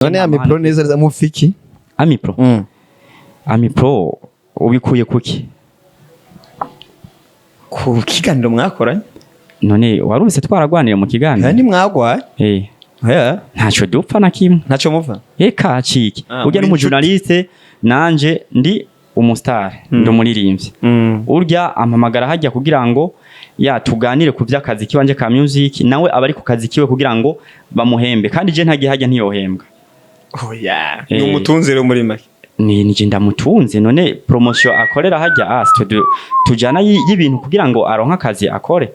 None Amipro neza neza mufiki? Amipro? Amipro ubikuye kuki? Ku kiganiro mwakoranye. None warumvise twaragwanira mu kiganiro? Kandi mwagwaye. Eh. Yeah. Ntaco dupfa na kimwe. Ntaco muva. Eka acike. Ah, Urya muri n'umujournaliste, nanje ndi umustar, ndi umuririmbyi. Urya ampamagara hajya kugira ngo ya tuganire ku vy'akazi kiwanje ka music, nawe aba ari ku kazi kiwe kugira ngo bamuhembe, kandi je ntagiye hajya ntiyohembwa. Oya. Eh. Ni umutunzi rero muri make. Ni nije ndamutunze. None promotion akorera hajya, ah, tujana y'ibintu kugira ngo aronke akazi akore.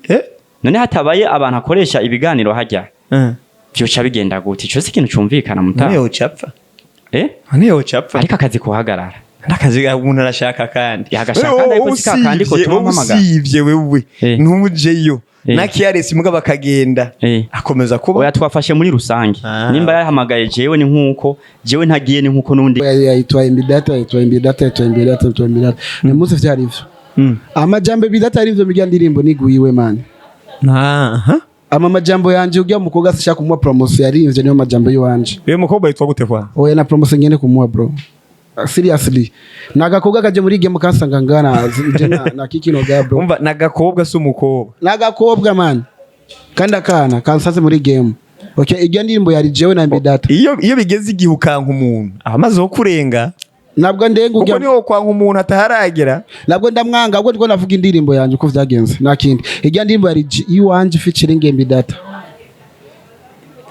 Eh? None hatabaye abantu akoresha ibiganiro hajya, vyoca bigenda gute? Ico si ikintu cumvikana None muta. yocapfa. Eh? None yocapfa. Ariko akazi kuhagarara. N'akazi umuntu arashaka kandi. Yagashaka kandi, ariko si kakandi ko tuma mpamagara. Usivye wewe. Eh. Ntujeyo. Eh. Na KRS mugabo akagenda. Eh. Akomeza kuba. Oya, twafashe muri rusange. Ah. Nimba yahamagaye jewe, ni nkuko jewe ntagiye, ni nkuko nundi. Yitwa MB Data, yitwa MB Data, yitwa MB Data, yitwa MB Data. Uyu munsi vyari ivyo. Amajambo MB Data ari ivyo mirya ndirimbo niguyiwe, man. Aha. Ama majambo yanje ujya mukobwa sishaka kumuha promotion yarimvye, niyo majambo yiwanje. Uyu mukobwa yitwa gute kwa? Oya, na promotion ngende kumuha, bro. Seriously, nagakobwa kaje muri game kansanga ngana je na kikino ga, bro. Umva, nagakobwa si umukobwa. Nagakobwa, man, kandi akana kansanze muri game. Okay, iryo ndirimbo yari jewe na MB Data. Iyo bigeze igihe ukanka umuntu abamaze wo kurenga. Ntabwo ndenga. Kuko Ujya niho kwanka umuntu ataharagera. Ntabwo ndamwanga, ahubwo ndiko navuga indirimbo yanjye uko vyagenze, nta kindi. Irya ndirimbo yari iwanje featuring MB Data,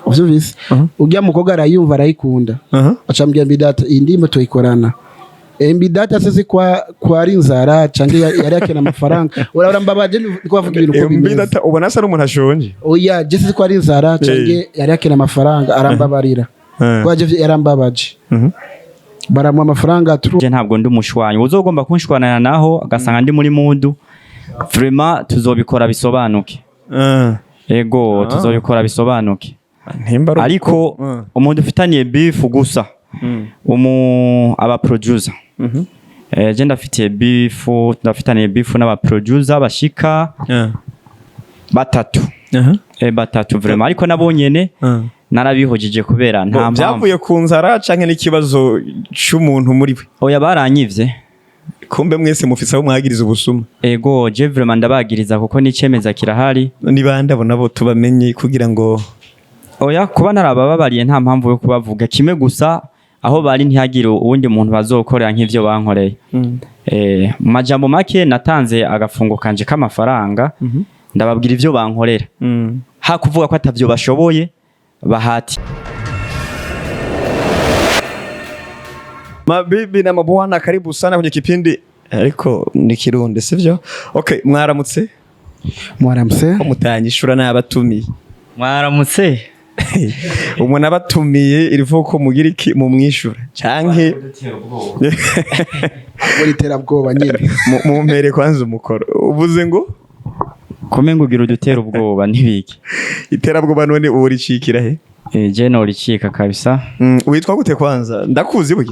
uvyumvise? Ujya mukobwa arayumva, arayikunda, acambwira: "MB Data, iyi ndirimbo tuyikorana." MB Data sisi kwa ari inzara canke yari akena amafaranga. Urabona mbabaje, ndiko bavuga ibintu uko bimeze. Data ubona asa n'umuntu ashonje. Oya, je sisi kwa ari inzara canke yari akena amafaranga, arambabarira. Kwa je yarambabaje, baramuha amafaranga tru. Je ntabwo ndi umushwanyi. Uzogomba kunshwanana naho agasanga ndi muri mood, vraiment tuzobikora bisobanuke. Ego, tuzobikora bisobanuke. Ntimba ari Ariko umuntu ufitaniye beef gusa, umu aba producer. Je ndafitiye beef, ndafitaniye beef n'aba producer bashika batatu. Batatu vraiment, ariko nabo nyene narabihojije kubera nta mpamvu. Byavuye ku nzara canke n'ikibazo c'umuntu muri we? Oya, baranyivye. Kumbe mwese mufise aho mwagiriza ubusuma. Ego, je vraiment ndabagiriza kuko n'icemeza kirahari. Ni bande abo nabo tubamenye kugira ngo? Oya, kuba narabababariye nta mpamvu yo kubavuga. Kimwe gusa, aho bari ntihagire uwundi muntu bazokorera nk'ivyo bankoreye. Mu majambo make, natanze agafungo kanje k'amafaranga, ndababwira ivyo bankorera, ha kuvuga ko atavyo bashoboye bahati. Mabibi na mabwana, karibu sana kwenye kipindi, ariko ni Kirundi, sivyo? Okay, mwaramutse. Mwaramse. Ko mutanyishura n'abatumiye? Mwaramutse. Umuntu abatumiye irivuga ko mugira iki mumwishura canke? Muri terabwoba nyine. Mumpere kwanza umukoro uvuze ngo Kume ngo ugira udutera ubwoba ntibiki? Iterabwoba none ubu ricikira he? Je noricika kabisa. Witwa gute kwanza? Ndakuzi buke.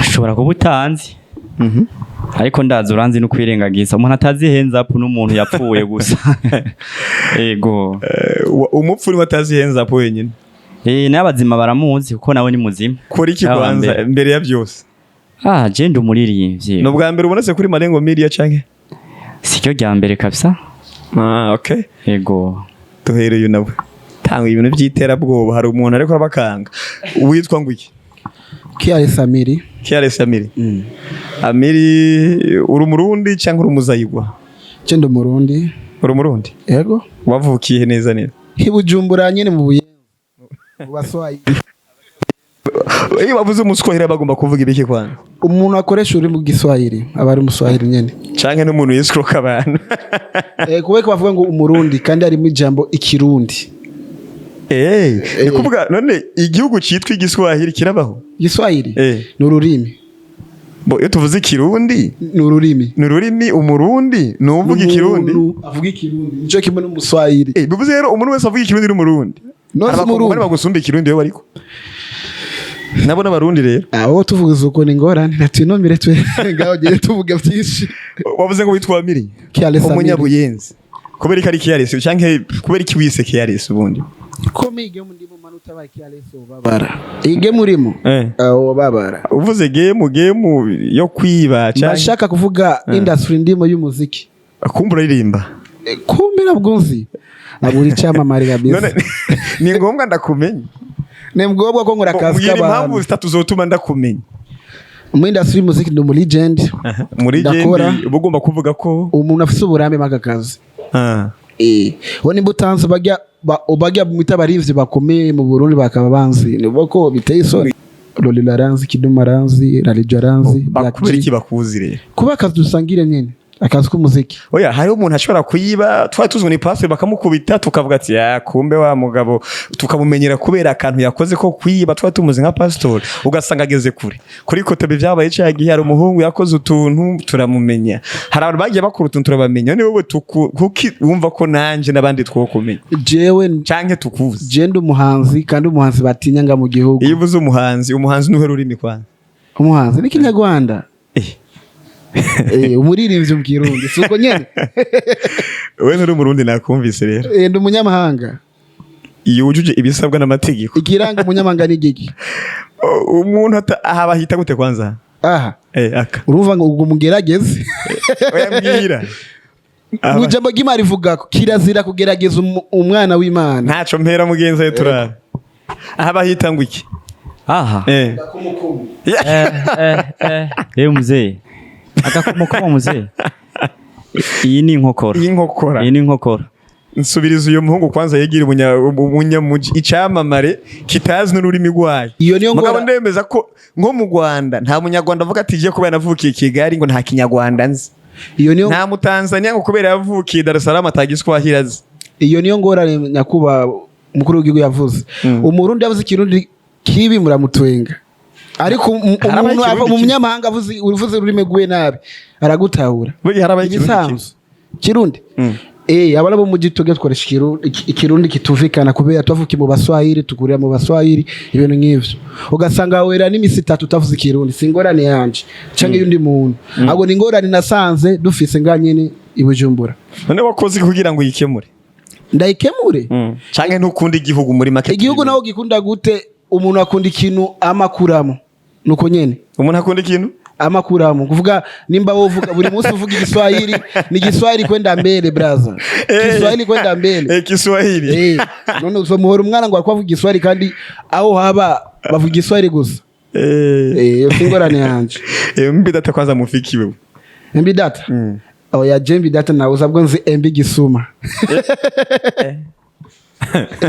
Ushobora kuba utanzi, ariko ndazi uranzi no kwirengagiza. Umuntu atazi henzapu n'umuntu yapfuye gusa, ego. Umupfu niwe atazi henzapo wenyine. N'abazima baramuzi kuko nawe ni muzima. Kora iki Yaba kwanza mbere. Mbere ya byose? Ah, je ndi umuririmbyi. Ni ubwa mbere ubonetse kuri Malengo Media canke? Siryo rya mbere kabisa. Ah, okay. Ego. Duhereye nawe tanga ibintu by'iterabwoba, hari umuntu ariko arabakanga. Witwa ngo iki? Kiare Samiri. KRS Amiri. Amiri, uri umurundi cyangwa uri umuzayigwa? Je ndi umurundi. Uri umurundi? Yego. Wavukiye neza neza? Hibujumbura nyine, mu Buyenzi, mu Baswahili. Iyo bavuze umuswahili bagomba kuvuga ibiki kwanza? Umuntu akoresha ururimi rw'igiswahili aba ari umuswahili nyene. Canke n'umuntu yisroka abantu? Kubera ko bavuga ngo umurundi kandi harimo ijambo ikirundi. Ni kuvuga none igihugu citwa igiswahili kirabaho? Igiswahili ni ururimi. Bo iyo tuvuze ikirundi? Ni ururimi. Ni ururimi. Umurundi ni uvuga ikirundi. Umuntu avuga ikirundi nico kimwe n'umuswahili. Bivuze rero umuntu wese avuga ikirundi n'umurundi. None Hari se abakongomani umurundi bagusumba ikirundi iyo bariko nabo n'abarundi rero. Aho tuvuze uko ni ingorane, natwinomire twe ngaho gere tuvuga byinshi. Wavuze ngo witwa Amiri? Kiale Samiri. Umunyabuyenzi. Kubera ko ari KRS canke kubera iki wise KRS ubundi? Ko iyi game ndimo, manu, utabaye careless ubabara. Iyi game urimo, ubabara. Uvuze game, game yo kwiba canke? Ndashaka kuvuga industry ndimo y'umuziki. Kumva uririmba. Kumbe nabwo nzi, nabwo uri icyamamare kabisa. None ni ngombwa ndakumenya? Ni ngombwa ko nkora akazi Mbwira impamvu k'abantu. zitatu zotuma ndakumenya. Muri industry y'umuziki ndi umu legend. Muri Ndakora. gendi uba ugomba kuvuga ko Umuntu afise uburambe mw'aka kazi. Bo nimba utanzi, bajya bajya mwita abarivyi bakomeye mu Burundi bakaba banzi, nibo ko biteye isoni. Lolilo aranzi, Kidum aranzi, Ralijo aranzi, Black Kubera G. iki bakuzi rero? Kuba akazi dusangire nyene, akazi k'umuziki. Oya, hariho umuntu ashobora kuyiba, twari tuzi ngo ni pastor, bakamukubita, tukavuga ati: "Ya, kumbe wa mugabo," tukamumenyera kubera akantu yakoze ko kwiba. Twari tumuzi nka pastor, ugasanga ageze kure kuri kotobe. Byabaye cya gihe hari umuhungu yakoze utuntu turamumenya, hari abantu bagiye bakora utuntu turabamenya. Ni wowe kuki wumva ko nanje n'abandi twokumenya Jewe canke tukuzi? Je ndi umuhanzi, kandi umuhanzi batinya nga mu gihugu. Iyo uvuze umuhanzi, umuhanzi nuhe rurimi kwanza? Umuhanzi ni Kinyarwanda. Umuririmbyi mu Kirundi, si uko nyene? Wewe nturi umurundi, nakumvise rero. Ndi umunyamahanga. Iyo wujuje ibisabwa n'amategeko. Ikiranga umunyamahanga ni igiki? Umuntu aha bahita gute kwanza? Aha? Aka. Urumva ngo ubwo mugerageze. Oya, mbwira. Mu ijambo ry'Imana rivuga ko kirazira kugerageza umwana w'Imana. Ntaco mpera mugenzi we, turabe aha bahita ngo iki? Aha? Mzee, agakomokomo mzee, iyi ni inkokora. Iyi nkokora. Iyi ni inkokora. Nsubiriza uyu muhungu kwanza yegira umunyamuji, icamamare kitazi n'ururimi rwayo. Iyo niyo Mugabo ngora. ndemeza ko nko mu Rwanda nta munyarwanda avuga ati: "Igiye kubera navukiye i Kigali," ngo nta Kinyarwanda nzi. Iyo niyo Nta Mutanzania ngo kubera yavukiye Dar es Salaam atagiswahili azi. Iyo niyo ngorane nyakuba umukuru w'igihugu yavuze. Umurundi yavuze Ikirundi kibi, muramutwenga, ariko Harabaye umuntu ava Ikirundi mu kibi. munyamahanga avuze, uvuze ururimi rwiwe nabi, aragutahura. Burya harabaye Ikirundi kibi. Ibisanzwe Kirundi. Abana bo mu gitoge dukoresha Ikirundi kitumvikana kubera twavukiye mu Baswahili, tukurira mu Baswahili, ibintu nk'ivyo. Ugasanga wera n'imisi 3 utavuze Ikirundi. Si ingorane yanje canke y'undi muntu, ahubwo ni ingorane nasanze dufise nga nyene i Bujumbura. None wakoze iki kugira ngo uyikemure? Ndayikemure? Canke ntukunda igihugu muri make? Igihugu naho gikunda gute? Umuntu akunda ikintu amakuramo, nuko nyene. Umuntu akunda ikintu? Amakuramo, kuvuga nimba wovuga buri munsi uvuga Igiswahili, ni Igiswahili kwenda mbele, braza, Kiswahili kwenda mbele. Kiswahili. None uzomuhora umwana ngo ariko avuga Igiswahili kandi aho haba bavuga Igiswahili gusa? Iyo si ingorane yanje. MB Data kwanza mufiki wewe. MB Data? Oya, je MB Data nawe uzabwo nzi MB Gisuma.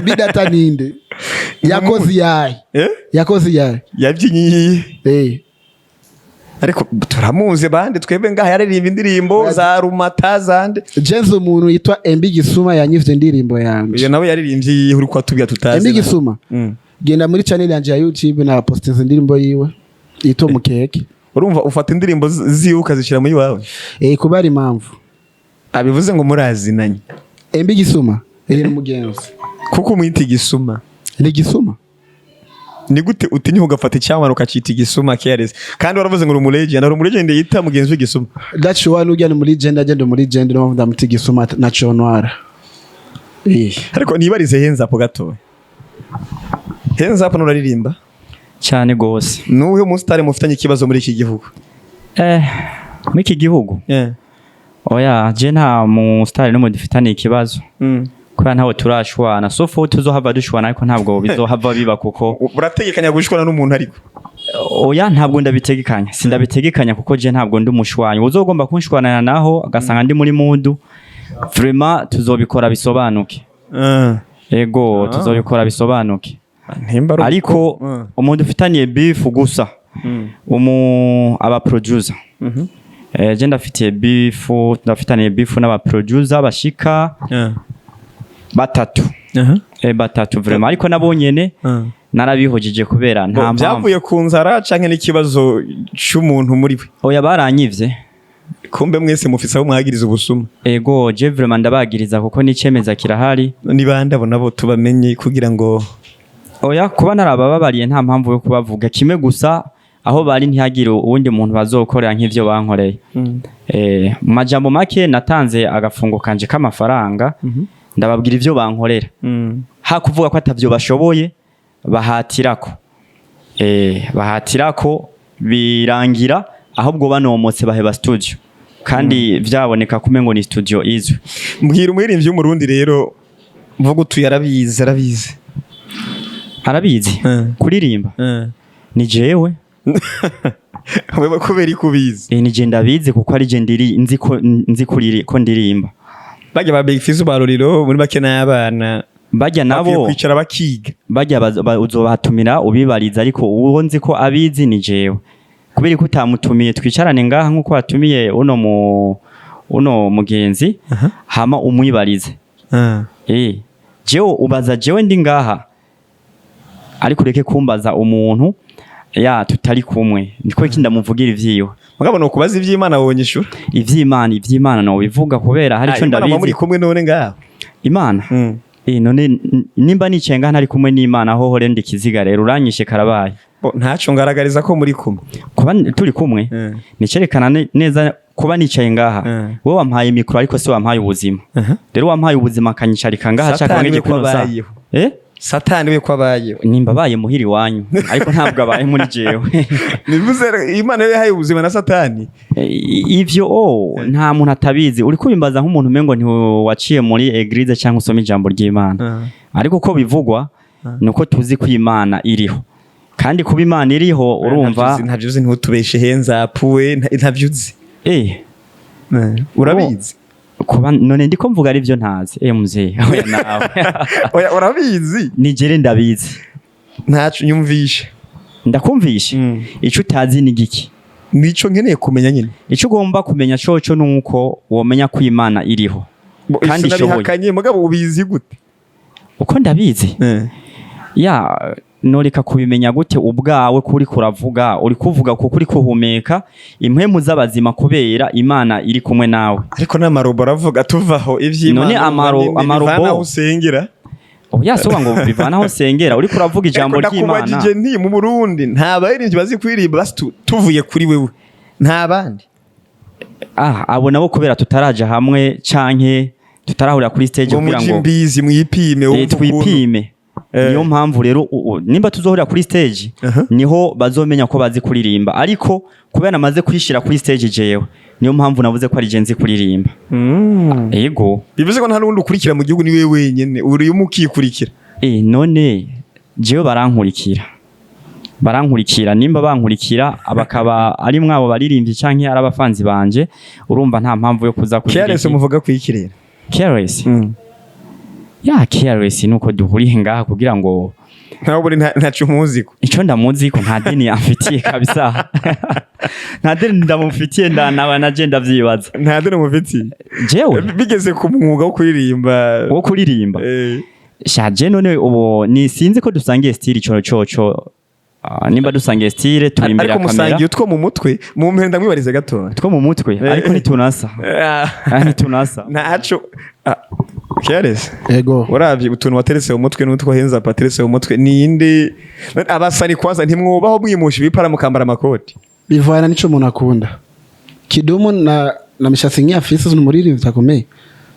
MB Data ninde? Yakoze iyahe? Yakoze iyahe? Yabyinyiye. Ariko turamuzi bande twebwe ngaha, yaririmba indirimbo za Rumata zande. Je nzi umuntu yitwa MB Gisuma yanyivye indirimbo yanje. Uyo nawe yaririmbye yihe uri kwatubwira tutazi? MB Gisuma. Genda muri channel yanje ya YouTube na postinze indirimbo yiwe yitwa Mukeke. Urumva ufata indirimbo ziwe ukazishyira muri wawe? Kuba ari impamvu. Abivuze ngo murazinanye? MB Gisuma iri n'umugenzi. Kuko umwita igisuma? Ni Gisuma. Ni gute utinya ugafata icyamamare ukacita igisuma, careless, kandi waravuze ngo uri umulegend? Uri umulegend yita mugenzi w'igisuma? That's why nujya ni muri legend, agenda muri legend, no ndamuta Gisuma naco ntwara. Ariko nibarize Henzapo gatoya. Henzapo, nuraririmba? Cyane gose. Nuhe umusitari mufitanye ikibazo muri iki gihugu? Muri iki gihugu? Oya, je nta musitari n'umwe dufitaniye ikibazo, kubera ntawe turashwana, sauf tuzohava dushwana, ariko ntabwo bizohava biba kuko Urategekanya gushwana n'umuntu ariko? Oya, ntabwo ndabitegekanya, sindabitegekanya, kuko je ntabwo ndi umushwanyi. Uzogomba kunshwanana naho agasanga ndi muri mood, vraiment tuzobikora bisobanuke. Ego, tuzobikora bisobanuke. Ntimba ari Ariko umuntu ufitaniye beef gusa, aba producer. Je ndafitiye beef, ndafitaniye beef n'aba producer bashika batatu. Batatu vraiment, ariko nabo nyene narabihujije kubera nta mpamvu. Byavuye ku nzara canke n'ikibazo c'umuntu muri we? Oya, baranyivye. Kumbe mwese mufise aho mwagiriza ubusuma. Ego, je vraiment ndabagiriza kuko n'icemeza kirahari. Ni bande abo nabo tubamenye kugira ngo Oya, kuba narabababariye nta mpamvu yo kubavuga. Kimwe gusa, aho bari ntihagire uwundi muntu bazokorera nk'ivyo bankoreye. Mu majambo make, natanze agafungo kanje k'amafaranga, ndababwira ivyo bankorera. Ha kuvuga ko atavyo bashoboye, bahatirako, bahatirako, birangira ahubwo banomotse, baheba studio, kandi vyaboneka kumengo ni studio izwi. Mbwira umuririmbyi w'Umurundi rero mvuga utuye arabizi, arabizi. Arabizi kuririmba ni jewe. Wewe kubera ikubizi? Ni je ndabizi, kuko ari je ndiri nzi ko nzi kuriri ko ndirimba. Bajya ba Big Fizzo, ba Roriro, muri make n'abana bajya bakwiye nabo kwicara bakiga. Bajya uzobatumira ubibariza, ariko uwo nzi ko abizi ni jewe. Kubera ko utamutumiye twicarane ngaha nk'uko watumiye uno mugenzi, hama umwibarize. Jewe ubaza jewe ndi ngaha, ariko ureke kumbaza umuntu ya tutari kumwe, niko iki ndamuvugira ivyiwe. Mugabo no kubaza ivy'Imana wonyishura. Ivy'Imana no bivuga kubera hari ico Imana muba muri ndabizi. kumwe none ngaho? Imana? None nimba nicaye ngaha ntari kumwe n'Imana, hoho rero ndi kiziga, rero uranyishe karabaye. Bo, ntaco ngaragariza ko muri kumwe. Kuba turi kumwe nicerekana neza kuba nicaye ngaha. Wowe wampaye micro, ariko si wampaye ubuzima. Rero wampaye ubuzima akanyicarika ngaha Satani caka we ngeje ko kuno saa. abayeho. Eh? Satani we ko abayeho. Nimba abaye muhiri wanyu, ariko ntabwo abaye muri jewe. Nivuze Imana yahaye ubuzima na Satani. Ivyo nta muntu atabizi. Uri kubimbaza nk'umuntu umengo ntiwaciye muri église cyangwa usoma ijambo ry'Imana, ariko uko bivugwa nuko tuzi ko Imana iriho, kandi kuba Imana iriho, urumva. Ntavyo uzi, ntutubeshe henza apuwe, ntavyo uzi. Urabizi. Kuba none ndiko mvuga ari byo ntazi, mzee, oya nawe. Oya, urabizi. Ni jere ndabizi. Ntaco nyumvishe. Ndakumvishe. Ico utazi ni giki? Nico nkeneye kumenya nyine. Ico ugomba kumenya coco nuko womenya ko Imana iriho kandi ishoboye. Sinabihakanye, mugabo ubizi gute? Uko ndabizi ya noreka kubimenya gute ubwawe kuri kuravuga, uri kuvuga kuko uri kuhumeka impwemu z'abazima kubera Imana iri kumwe nawe. Ariko n'amarobo aravuga, tuvaho ivy'Imana. None amarobo- bivana aho usengera. Oya, soba ngo bivana aho usengera, uri kuravuga ijambo Ariko ry'Imana. ndakubajije nti mu Burundi nta baririmbyi bazi kuririmba? Basi tuvuye kuri wewe, nta bandi? Ah, abo nabo kubera tutaraja hamwe canke tutarahurira kuri stage ngo kugira muje ngo imbizi mwipime, wumve ukuntu. Twipime. Niyo mpamvu rero nimba tuzohurira kuri stage, niho bazomenya ko bazi kuririmba, ariko kubera namaze kwishira kuri stage jewe, niyo mpamvu navuze ko ari je nzi kuririmba. Yego. Bivuze ko nta n'uwundi ukurikira mu gihugu, ni wewe wenyene urimo ukikurikira. None jewe barankurikira, nimba bankurikira bakaba ari mwabo baririmbyi canke ari abafanzi banje, urumva nta mpamvu yo kuza kugira Careless iki. Muvuga kwikirera? Careless ya Careless nuko duhuriye ngaha kugira ngo Ntawe buri ntaco umuzi ko. Ico ndamuzi ko nta deni amfitiye kabisa, nta deni ndamufitiye, ndanaba naje ndavyibaza. Nta deni mufitiye? Jewe? Bigeze ku mwuga wo kuririmba. Wo kuririmba? Shaje none ubu ni sinzi ko dusangiye style ico coco. Ah, nimba dusangiye style turi imbere ya Ariko kamera. musangiye utwo mu mutwe, mu mpenda mwibarize gatoya. Two mu mutwe, ariko ntitunasa. Ah, ntitunasa. Ntaco. Ah, Careless. Ego. Uravye utuntu wateretse mu mutwe n'utwo henza pateretse mu mutwe, ninde abasani kwanza ntimwubaho mwimusha ibipara mukambara amakoti? Bivana n'ico umuntu akunda. Kidumu na mishatsi nk'iya fisi ni umuririmbyi akomeye.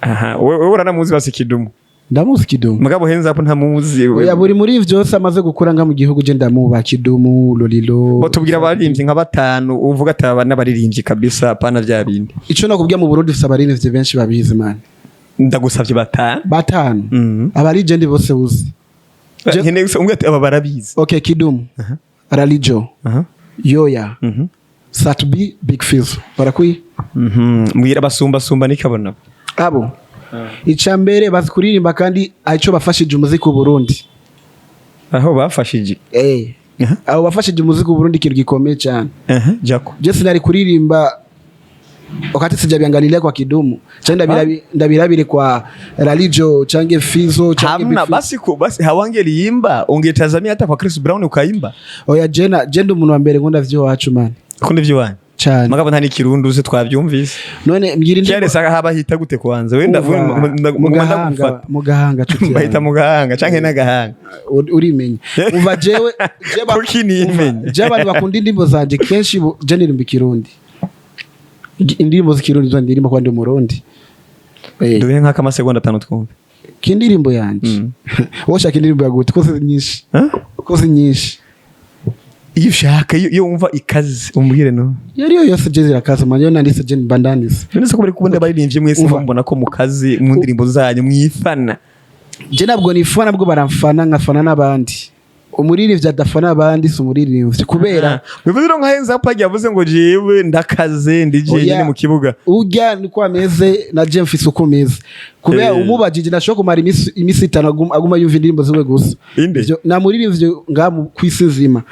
Aha, wewe uranamuzi basi Kidumu? Ndamuzi Kidumu. Mugabo henza hapo ntamuzi. Oya, buri muri vyose amaze gukura nga mu gihugu je ndamuba Kidumu, Lolilo. Bo tubwira abaririmbyi nka batanu uvuga ati aba n'abaririmbyi kabisa, apana vya bindi. Ico nakubwiye, mu Burundi dufise abaririmbyi benshi babizi, man. Ndagusavye batanu. Batanu? Mhm. Aba legend bose uzi. Nkeneye gusa umbwira ati aba barabizi. Okay, Kidumu, Ralijo, Yoya, Sat-B, Big Fizzo, barakwiye. Mbwira abasumbasumba nikabona. Abo ica mbere bazi kuririmba kandi arico bafashije umuziki w'u Burundi. Aho bafashije? Abo bafashije umuziki w'u Burundi ikintu gikomeye cyane. Jako. Je sinari kuririmba wakati sijabiangalilia kwa Kidumu canke ndabirabire kwa Ralijo canke Fizo canke Big Hamna. Fizzo. Basi basi hawangeliimba, ungetazamia hata kwa Chris Brown ukaimba. Oya, jena je ndi umuntu wa mbere nkunda vy'iwacu, man. Kunda ivy'iwanyu? Cyane. Mugabo nta n'ikirundi uzi, twavyumvise. None mbwira indi. Cyane saka haba hita gute kwanza wenda? Umva, mu gahanga, mu gahanga cuti. Bahita mu gahanga canke n'agahanga? Urimenya, umva, jewe Kuki nimenye? Umva, jewe abantu bakunda indirimbo zanje kenshi je ndirimba ikirundi. Indirimbo z'ikirundi zo ndirimba kwa ndi umurundi. Duhe nk'akamasegonda 5 twumve. Kindirimbo yanje, wowe ushaka indirimbo ya gute? Ko si nyinshi. Huh? Ko si nyinshi. Iyo ushaka, iyo wumva ikaze, umbwire no. Iyo ariyo yose je zirakaza man, yo nanditse je mba ndanditse. None se ko bari kubona abaririmbyi mwese Umva. mbona ko mukaze mu ndirimbo zanyu mwifana? Je ntabwo nifana, nabwo baramfana nkafana n'abandi. Umuririmbyi adafana abandi si umuririmbyi, kubera Bivuze rero nka Henza Pagi yavuze ngo jewe ndakaze ndi jenyine Oya. mu kibuga. Urya niko ameze, na je mfise uko meze, kubera umubajije nashobora kumara imisi 5 aguma yumva indirimbo ziwe gusa. Inde? Na muririmbyi ngaha kw'isi nzima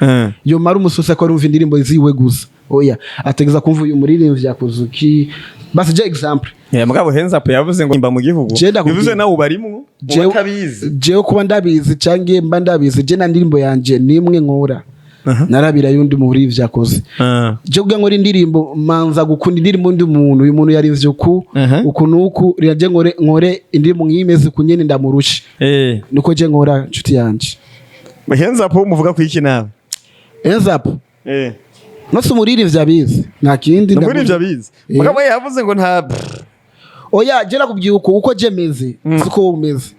yomara umusosi ko arumva indirimbo ziwe gusa, oya, ategeza kumva uyu muririmbyi yakoze uki. Basi je exemple. Yeah, mugabo Henza P yavuze ngo imba mu gihugu. Je ndakubwira. Bivuze nawe ubarimwo ubatabizi. Jewe kuba ndabizi canke mba ndabizi, je na ndirimbo yanje nimwe nkora narabira yundi muririmbyi yakoze. Je kugira nkore indirimbo, manza gukunda indirimbo undi muntu, uyu muntu yarimvye uku uku nuku, riraje nkore indirimbo nk'imeze uku nyene ndamurusha. Niko je nkora, nshuti yanje. Henza P muvuga ku iki nawe? Enzap nose umuririmbyi abizi, nta kindi. Umuririmbyi abizi. Mugabo yavuze ngo nta Oya, je nakubwiye uko je meze, siko wowe umeze.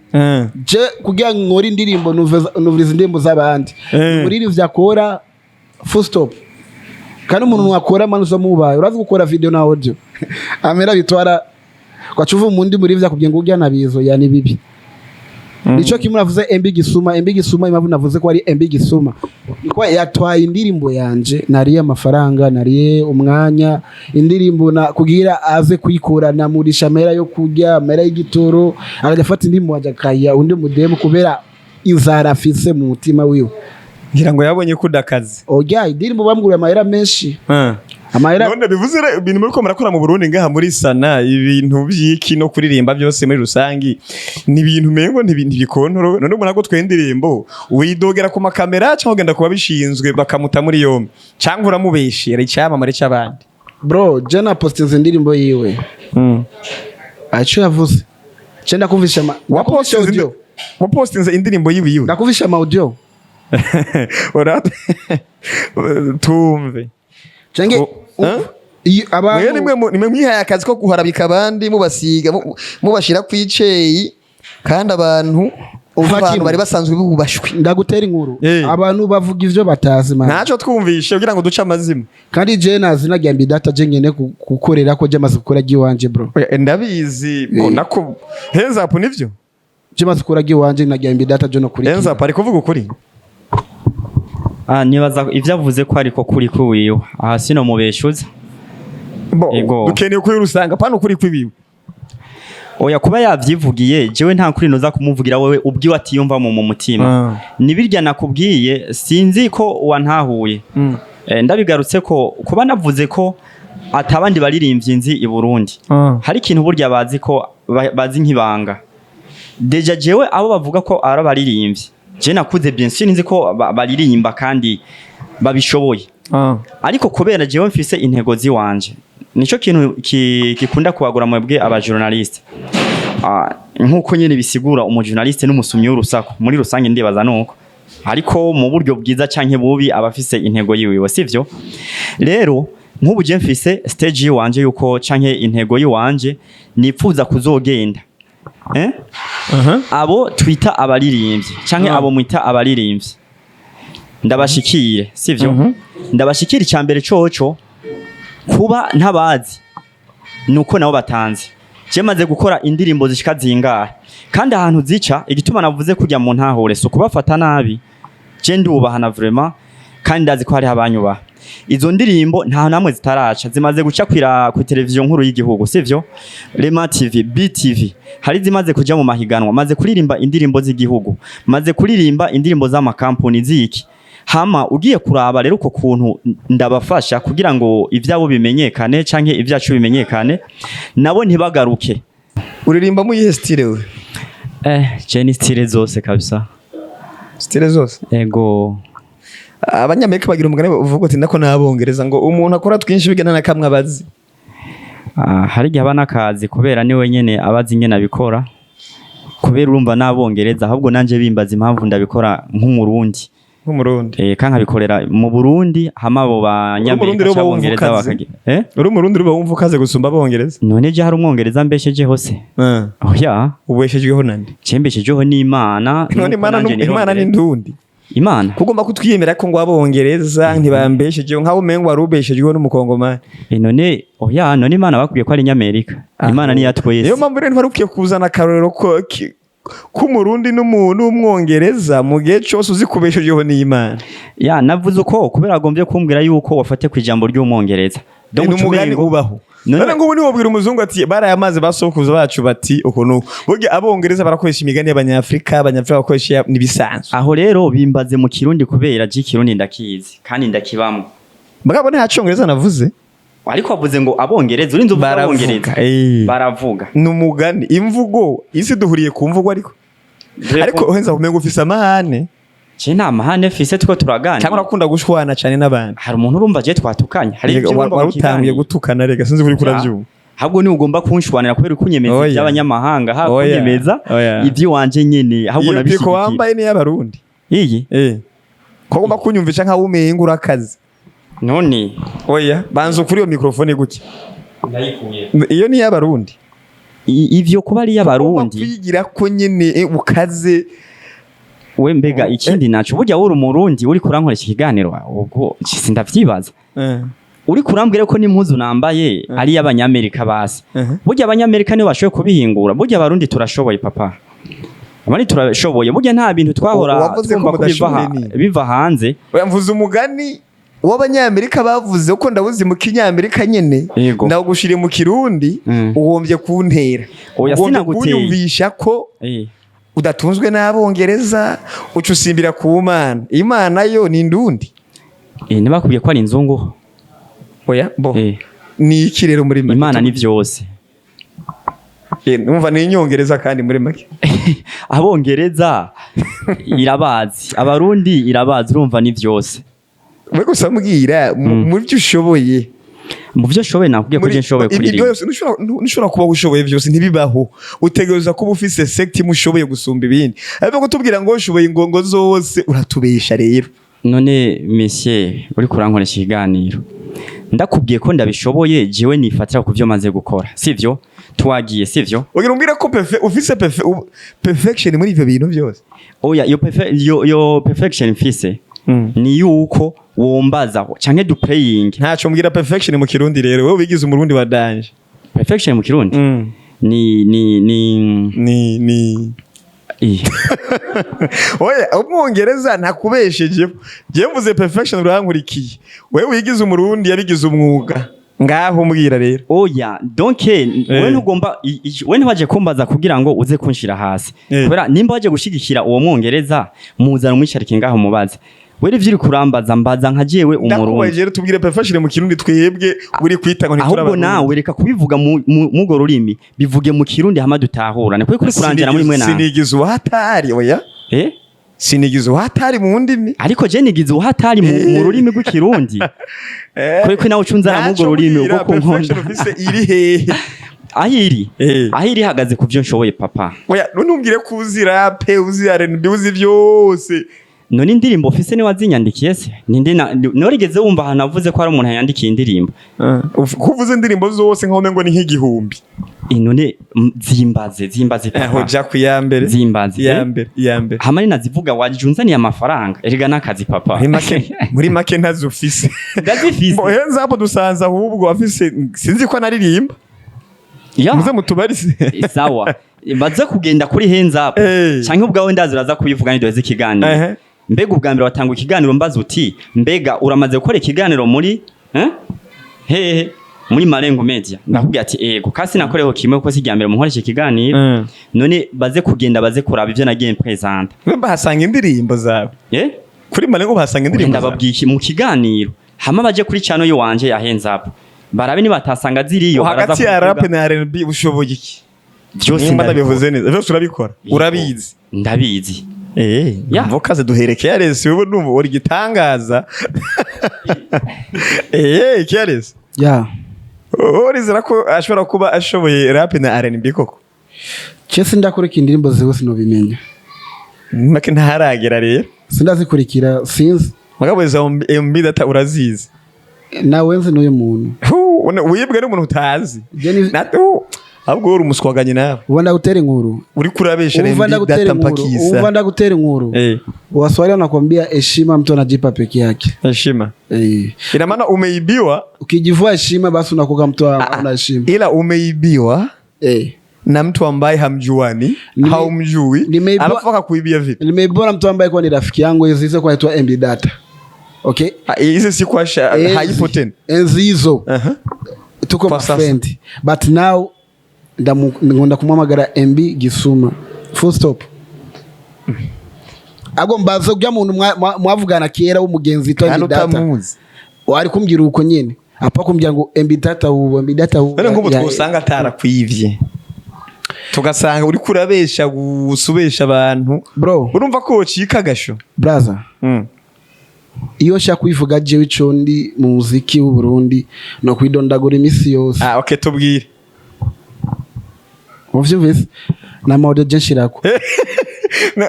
Je kugira ngo nkore indirimbo numviriza indirimbo z'abandi. Umuririmbyi akora, full stop. Kandi umuntu wakora mani uzamubaye urazi gukora video na audio amera bitwara kwacuva umundi muririmbyi akubwiye ngo urya nabizo ya ni bibi. Nico kimwe navuze MB Gisuma. MB Gisuma, impamvu navuze ko ari MB Gisuma niko yatwaye indirimbo yanje, nariye amafaranga, nariye umwanya, indirimbo na kugira aze kuyikura namurisha amera yo kurya, amera y'igitoro, akajya afata indirimbo wanje akayiha undi mudemu kubera inzara afise mu mutima wiwe. Ngira ngo yabonye ko udakaze. Oya, indirimbo bamuguriye amahera menshi, amahera. None bivuze rero ibintu muri ko murakora mu Burundi ngaha muri sana, ibintu by'iki no kuririmba byose muri rusangi ni ibintu mengo ntibikontoro. None umuntu agotwe indirimbo widogera ku makamera cyangwa ugenda kuba bishinzwe bakamuta muri yombi, cyangwa uramubeshera icyamamare cy'abandi? Bro, je na postinze indirimbo yiwe, aco yavuze je ndakumvisha ndakumvisha audio. Wapostinze indirimbo yiwe yiwe? Ndakumvisha ama audio. Tumve. Canke Huh? iyo abantu Mwe nimwe nimwe mwihaye akazi ko guharabika abandi, mubasiga mubashira kwiceyi, kandi abantu Umva abantu kimwe. bari basanzwe bubashwe. Ndagutera inkuru. Abantu bavuga ivyo batazi man. Ntacyo twumvishe kugira ngo duce amazima. Kandi je nazi na Gambi data, je ngene gukorera ko je maze gukora giwanje, bro. Oya, ndabizi bo nako Hands Up nivyo. Je maze gukora giwanje na Gambi data je no kuri. Hands Up ari kuvuga ukuri. Ah, nibaza ivyo avuze ko ariko kuri kuwiwe aha sino mubeshuza. Bo Ego. dukeneye ukuri rusanga pana ukuri kwibiwe. Oya, kuba yavyivugiye, jewe nta kuri noza kumuvugira wewe ubwiwe atiyumva mu mutima. Nibirya nakubwiye, sinzi ko wantahuye. Ndabigarutse ko kuba navuze ko atabandi baririmbyi nzi i Burundi, hari ikintu burya bazi ko bazi nk'ibanga. Déjà jewe abo bavuga ko ari abaririmbyi, je nakuze bien sûr nzi ko baririmba kandi babishoboye, ariko kubera jewe mfise intego ziwanje, nico kintu gikunda kubagura mwebwe aba journaliste. Nkuko nyene bisigura umujournaliste n'umusumyi w'urusaku muri rusange, ndibaza nuko ariko mu buryo bwiza canke bubi aba afise intego yiwiwe, sivyo? Rero nk'ubu je mfise stage yiwanje yuko canke intego yiwanje nipfuza kuzogenda, eh? Abo twita abaririmbyi canke abo mwita abaririmbyi ndabashikire, sivyo? Ndabashikire. Icambere coco kuba ntabazi nuko nabo batanze. Je maze gukora indirimbo zishika zingahe kandi ahantu zica. Igituma navuze kujya mu ntahure so kubafata nabi, je ndubahana vraiment kandi ndazi ko hariho abanyubaha. Izo ndirimbo nta namwe zitaraca, zimaze guca kwira ku televiziyo nkuru y'igihugu, sivyo? Rema TV, BTV, hari zimaze kuja mu mahiganwa. Maze kuririmba indirimbo z'igihugu, maze kuririmba indirimbo z'amakampuni ziki. Hama ugiye kuraba rero uko kuntu ndabafasha kugira ngo ivyabo bimenyekane canke ivyacu bimenyekane, nabo ntibagaruke. Uririmba mu yihe style we? Je ni style zose kabisa. Style zose? Ego. Abanyamerika bagira umugani uvuga uti nako n'abongereza ngo umuntu akora twinshi bigana na kamwe abazi. Ah, hari igihe aba n'akazi kubera niwe nyene abazi ingene abikora, kubera urumva n'abongereza ahubwo nanje bimbaza impamvu ndabikora nk'umurundi. Nk'umurundi. Kandi nkabikorera mu Burundi, hama abo Umurundi banyamerika rero canke wumva abongereza ukaze. bakagira, eh? Uri umurundi uba wumva ukaze gusumba abongereza? None je hari umwongereza mbeshejeho se? Oya. Ubeshejweho nande? Je mbeshejeho n'Imana. None Nuko Imana nanje Imana ni nirondere. ndundi. Imana. Kugomba kutwiyemera ko ngo abongereza ntibambeshejeho, nkaho umengo wari ubeshejweho n'umukongomani. None oya, none Imana bakubwiye ko ari Nyamerika? Imana ni iya twese. Niyo mpamvu rero ntwari ukwiye kuzana akarorero ko k'umurundi n'umwongereza mu gihe cyose uzi kubeshejeho n'Imana. Ya, navuze uko kubera agombye kumbwira yuko wafate ku ijambo ry'umwongereza. Donc Ni umugani ucumengo- ubaho. None None ngubu niwobwira umuzungu ati baraye amazi basokuza bacu bati uku nuku, burya abongereza barakoresha imigani y'abanyafrika, abanyafrika bakoresha n'ibisanzwe. Aho rero bimbaze mu Kirundi, kubera je ikirundi ndakizi kandi ndakibamwo. Mugabo nta cyongereza navuze. Ariko wavuze ngo abongereza, urinze uvuga Baravuga, abongereza. Baravuga. Ni umugani, imvugo, isi duhuriye ku mvugo, ariko uhenza kumenga ufise amahane. Je nta mahane fise, tuko turaganira. Cyangwa urakunda gushwana cyane n'abantu? Hari umuntu urumva je twatukanye? Hari Yego, ibyo urumva mu wari utanguye kiganiro? gutukana rega, sinzi kuri kurabyumva. Ahubwo ni ugomba kunshwanira kubera ukunyemeza Oya. iby'abanyamahanga, ha Oya. kunyemeza Oya. iby'iwanje nyene, ahubwo Iyo piko nabishyigikiye. wambaye ni iy'abarundi. Iyi? Ko ugomba kunyumvisha nkaho umenga urakaze. None Oya, banza ukuri iyo mikrofone gutya. Ndayikuye. Iyo ni iy'abarundi. Ivyo kuba ari Ugomba iy'abarundi. kwigira ko nyene ukaze. We mbega ikindi naco, burya uri umurundi uri kurankoresha ikiganiro, ubwo sindavyibaza, uri kurambwira ko n'impuzu nambaye ari iy'abanyamerika basi. Burya abanyamerika nibo bashoboye kubihingura, burya abarundi turashoboye papa, abandi turashoboye, burya nta bintu twahora Wavuze ko twumva ko biva, mudashoboye ni? biva hanze. Oya, mvuze umugani w'abanyamerika bavuze ko ndawuzi mu kinyamerika nyene. Yego. Ndawugushiriye mu kirundi. Ugombye kuntera, Oya, ugombye sinaguteye. kunyumvisha ko udatunzwe n'abongereza, uca usimbira ku Mana. Imana yo ni ndundi. Ntibakubwiye ko ari inzungu? Oya bo. Ni iki rero muri make? Imana ni vyose. Numva ni inyongereza kandi muri make. Abongereza irabazi, abarundi irabazi, urumva ni vyose. We gusa mbwira mu byo ushoboye. Mu vyo nshoboye, nakubwiye ko je nshoboye Ibyo kuririmba. byose ntushobora kuba ushoboye byose, ntibibaho. Utegereza kuba ufise secteur imwe ushoboye gusumba ibindi, ariko kutubwira ngo ushoboye ingongo zose, uratubesha rero. None monsieur uri kurankoresha ikiganiro, ndakubwiye ko ndabishoboye, jewe nifatira ku vyo maze gukora, sivyo? Twagiye, sivyo? Ugira umbwire ko ufise perfection muri ivyo bintu byose? Oya, iyo perfection mfise ni yuko wombaza canke du playing. Ntaco mbwira perfection mu kirundi rero, wowe wigize umurundi wa danger. Perfection mu kirundi ni Ni Oya, umwongereza ntakubesheje, jewe mvuze perfection urankurikiye, wewe wigize umurundi yabigize umwuga, ngaho mbwira rero. Oya, donc wewe ntugomba we ntiwaje kumbaza kugira ngo uze kunshira hasi. Kubera nimba waje gushigikira uwo mwongereza, muzana umwicarike ngaho mubaze. Wewe ivyo uri kurambaza, mbaza nka jewe umurundi. Ndakubaje rero, tubwire perfection mu kirundi, twebwe uri kwita ngo Ahubwo ntiturabarundi. nawe reka kubivuga mugo rurimi, bivuge mu kirundi hama dutahurane, kuko uri kurangira muri mwe nawe. Sinigize uhatari, oya. Eh? Sinigize uhatari mu ndimi. Ariko je nigize uhatari mu rurimi rw'ikirundi. Kuko nawe ucunzara mugo Ntaco rurimi mbwira, ubwo kunkonda. perfection ufise iri hehe? Aho iri? Aho iri ihagaze ku byo nshoboye papa. Oya, ntumbwire ko uzi rap, uzi R&B, uzi byose. None indirimbo ufise ni wazinyandikiye se? Ninde norigeze wumva ahantu avuze ko hari umuntu yandikiye indirimbo? Ko uvuze indirimbo zose nkaho umengo ni nk'igihumbi. None zimbaze, zimbaze Aho papa. ja ku ya mbere. Zimbaze. Iya mbere, iya mbere. Hama ninazivuga waje unzaniye amafaranga, erega n'akazi papa. Muri make ntazo ufise. Ndazifise. Bohenze hapo dusanze ahubwo afise, sinzi ko anaririmba. Ya. Muze mutubarise. Sawa, baze kugenda kuri Hands Up. Canke ubwawe ndazi uraza kubivuga niduheze ikiganiro. Mbega ubwa mbere watanga ikiganiro mbaza uti mbega uramaze gukora ikiganiro muri hehe, muri Marengo Media, ndakubwira ati ego, kasi nakoreho kimwe kuko si irya mbere munkoresha ikiganiro. None baze kugenda baze kuraba ivyo nagiye mpresenta. Mbe bahasanga indirimbo zawe? Eh? Kuri Marengo bahasanga indirimbo zawe? Ndababwiye iki mu kiganiro, hama baje kuri channel yiwanje ya Hands Up barabe nibatasanga ziriyo, baraza Hagati ya kubivuga. rap na R&B ushoboye iki? Vyose Nimba ndabikora. ndabivuze neza, vyose urabikora? Yego. Urabizi? Ndabizi. Ya. Mvuka duhereke Yaresi, ubu numva uri gitangaza. Yaresi. Ya. Urizera ko ashobora kuba ashoboye rap na R&B koko? Cese ndakora indirimbo ziwe sinobimenya. Make ntaragera rero. Sindazikurikira, sinzi. Mugabo za MB Data urazizi? Nawe nzi n'uyu muntu. Hu, wibwe n'umuntu utazi. Je Ahubwo wowe uri umuswaganye nawe. Uba ndagutera inkuru. Uri kurabesha Umva MB ndagutera Data inkuru. mpakisa. Umva ndagutera inkuru. Waswahili wanakwambia heshima mtu anajipa peke yake. Heshima. Eh. Ina maana umeibiwa. Ukijivua heshima basi unakuwa mtu hauna heshima. Ila umeibiwa na mtu ambaye hamjuani, haumjui, alafu akakuibia vipi? Nimeibiwa na mtu ambaye kwa ni rafiki yangu hizo hizo kwa aitwa MB Data. Okay? Ah, hizo si kwa haipo tena. Enzi hizo. Tuko Kwa sasa. friend. But now ngunda kumwamagara MB Gisuma. Full stop. Ago mbazo kujya muntu mwavugana kera w'umugenzi witwa Kandi MB Data. utamuzi. Wari kumbwira uko nyene. Apa kumbwira ngo MB Data ubu, MB Data ubu. None nk'ubu twosanga atarakwivye, tugasanga uri kurabesha gusubesha abantu. Bro. Urumva ko wocika agasho. Brother. Iyo nshaka kubivuga jewe ico ndi mu muziki w'u Burundi no kwidondagura imisi yose. Ah, okay, tubwire. Uvyumvise? Na maudio je nshirako. No,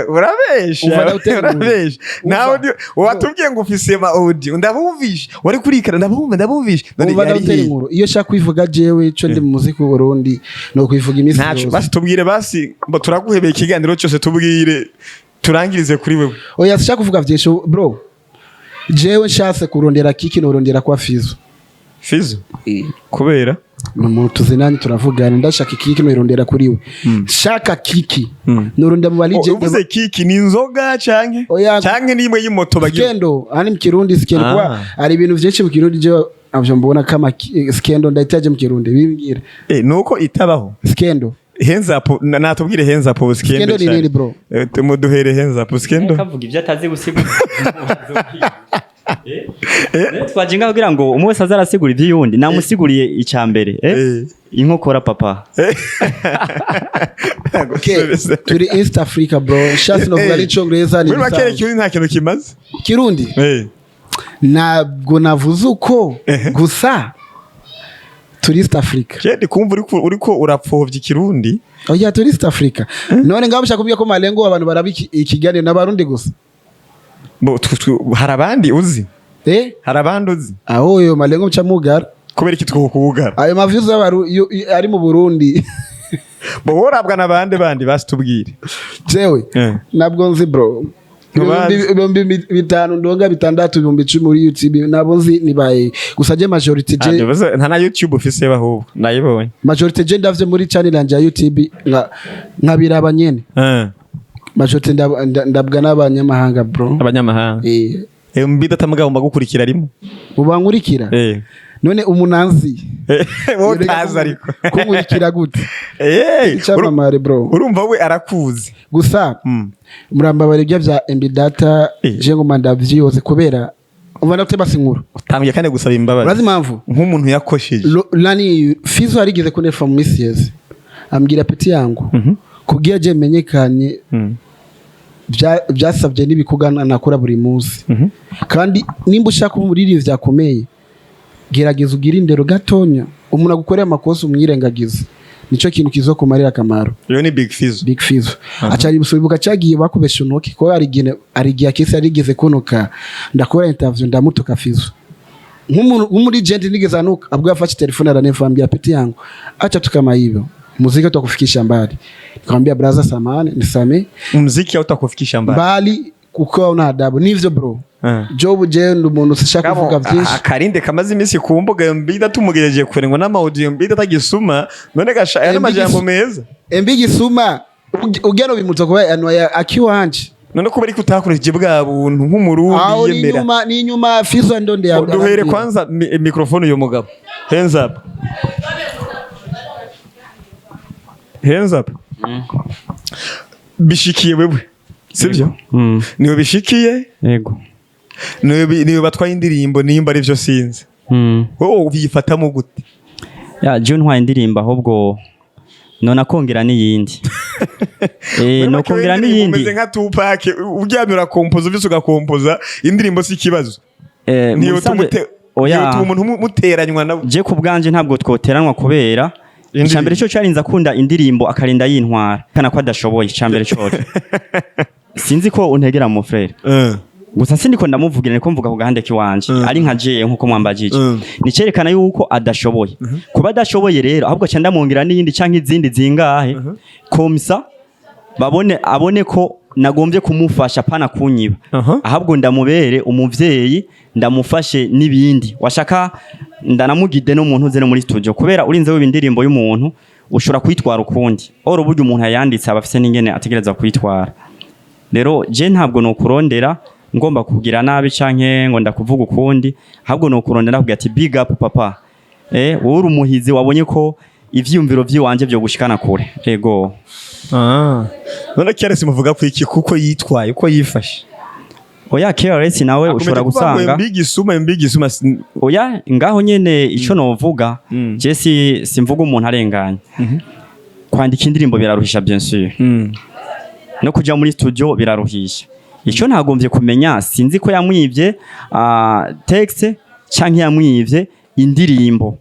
urabesha. Umva ndagutera inkuru. Urabesha. Nawe Umva. watubwiye ngo ufise ma audio, ndabumvisha wari kurikana, ndabumva, ndabumvisha. None Umva yari ndagutera hehe? inkuru. Iyo nshaka kubivuga jewe ico ndi mu muziki w'u Burundi no kubivuga imisi Ntaco yose. basi tubwire, basi mbo turaguhebeye ikiganiro cyose, tubwire turangirize kuri wewe. Oya, sinshaka kuvuga vyinshi bro. Jewe nshatse kurondera kiki norondera kwa Fizo. Fizo kubera Ni umuntu tuzinanye, turavugana. Ndashaka kiki norondera kuri we. Shaka kiki norondera mu balije. Uvuze kiki ni inzoga canke Oya. canke nimwe y'imoto bagira? Skendo ani mu Kirundi skendo kuba ari ibintu vyinshi mu Kirundi je avyo mbona kama skendo ndahitaje mu Kirundi bimbwira. Nuko itabaho. Skendo. Henzapo natubwire henzapo skendo. Skendo ni Cane. nini, bro? Tumuduhere henzapo skendo. Kavuga ibyo atazi gusigura. Twaje ngaho kugira ngo umwe wese azarasigura iby'uyundi. Namusiguriye icya mbere. Inkokora papa. Okay, turi East Africa bro, shatse novuga n'icongereza ni Muri make ibisanzwe. Kirundi nta kintu kimaze. Kirundi ntabwo navuze uko gusa turi East Africa. Je ndi kumva uriko urapfovya ikirundi. Oya, turi East Africa. None ngaho mushaka kuvuga ko Malengo abantu baraba ikiganiro n'abarundi gusa? Bo, hari abandi uzi? Hari abandi uzi? Aho yo Malengo muca mugara. Kubera iki twokugara? Ayo mavyuzi ari mu Burundi. Bo worabwa n'abandi bandi basi tubwire. Jewe ntabwo nzi bro. Ntubazi. 5000 ndonga 6 10,000 muri YouTube ntabwo nzi nibaye gusa je majority Ah, je bivuze nta na YouTube ufise ahubwo nayibonye. Majority je ndavye muri channel yanje ya YouTube nkabiraba nyene. Majority ndabwa n'abanyamahanga bro. Abanyamahanga. MB Data mugabo mbagukurikira rimwe. Mubankurikira. None umunanzi Wowe utazi ariko. Kunkurikira gute? Icyamamare bro. Urumva we arakuzi. Gusa murambabara ibyo bya MB Data. Je ngoma ndavyihoze kubera umva ndafite basi inkuru. Utangiye kandi gusaba imbabazi. Urazi impamvu? Nk'umuntu yakosheje. Nani Fizo yarigeze kunefa mu minsi yeze ambwira petit yangu kugira je menyekanye byasabye n'ibikorwa nakora buri munsi kandi nimba ushaka kuba umuririmbyi akomeye gerageza ugire indero gatonya, umuntu agukorera amakosa umwirengagize, nicyo kintu kizokumarira akamaro. Iyo ni Big Fizzo. Big Fizzo acari busubibuka cyagiye bakubesha untoki ko hari igihe akisi yarigeze kunuka ndakora interview ndamutuka Fizzo nk'umuntu w'umuri agent nigeze anuka abwo yafashe telefone aranefa ambia petit yangu acha tukama hivyo muziki utakufikisha mbali. Nikamwambia brother samahani nisame. Muziki hautakufikisha mbali. Mbali kuko una adabu nivyo bro. Job je ndi umuntu sishaka kuvuga byinshi. Akarinde kamaze iminsi ku mbuga MB Data tumugejeje kure ngo n'amaudio MB Data gisuma none gasha aya MB n'amajambo meza. MB Gisuma ugeno bimutsa kuba ano akiwanje. None kubera ko utakoresheje bwa buntu nk'umurundi Aho ni yemera. nyuma ni nyuma Fizzo ndonde ya Duhere kwanza microphone uyu mugabo. Hands up. Hands up. Bishikiye wewe. Sibyo? Niwe bishikiye? Yego. Niwe batwaye indirimbo nimba ari byo sinzi. Wowe ubifatamo gute? Ya je ntwaye indirimbo ahubwo nona kongera n'iyindi. Muri No make kongera indirimbo n'iyindi. umeze nka Tupac uryamye urakompoza uvise ugakompoza indirimbo si ikibazo. Mu Niyo bisanzwe- tumute Oya. niyo umuntu muteranywa nawe. Je ku bwanje ntabwo twoteranwa kubera Indirimbo. icambere cyo carinze akunda indirimbo akarinda yintwara kana ko adashoboye icambere cyo. Sinzi ko untegera mu frère. Gusa sindiko ndamuvugira, niko mvuga ku gahande kiwanje. Ari nka jewe nkuko mwambajije. Nicerekana yuko adashoboye. Kuba adashoboye rero, ahubwo ca ndamwongera n'iyindi canke izindi zingahe. Comme ça babone, abone ko nagombye kumufasha, pana kunyiba. Ahubwo ndamubere umuvyeyi, ndamufashe n'ibindi washaka, ndanamugide n'umuntu uze no muri studio, kubera urinze wiba indirimbo y'umuntu ushobora kuyitwara ukundi. Oro buryo umuntu yayanditse aba afise n'ingene ategereza kuyitwara. Rero je ntabwo nokurondera ngomba kugira nabi canke ngo ndakuvuga ukundi, ahubwo nokurondera kugira ati big up papa, wowe uri umuhizi, wabonye ko ivyiyumviro vyiwanje vyo gushikana kure. Ego. Ah. None KRS muvuga ko iki, kuko yitwaye uko yifashe? Oya, KRS nawe ushobora gusanga Mbigisuma mbigisuma. Oya, ngaho nyene ico novuga, je si simvuga umuntu arenganye. Kwandika indirimbo biraruhisha, bien sûr. No kuja muri studio biraruhisha. Ico ntagombye kumenya, sinzi ko yamwivye texte canke yamwivye indirimbo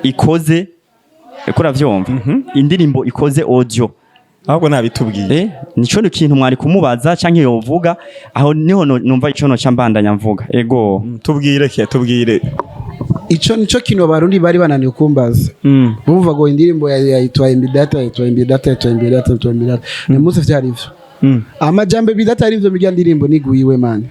ikoze. Eko uravyumva, indirimbo ikoze audio. Ahubwo nabitubwiye. Nico ni kintu mwari kumubaza canke yovuga. Aho niho numva ico noca mbandanya mvuga. Ego. Tubwire ke, tubwire. Ico nico kintu Abarundi bari bananiwe kumbaza. Bumva ngo indirimbo yayitwaye Mbidata, yayitwaye Mbidata, yayitwaye Mbidata, yayitwaye Mbidata. Ni munsi vyari ivyo. Amajambo Mbidata ari ivyo mirya ndirimbo niguiwe man.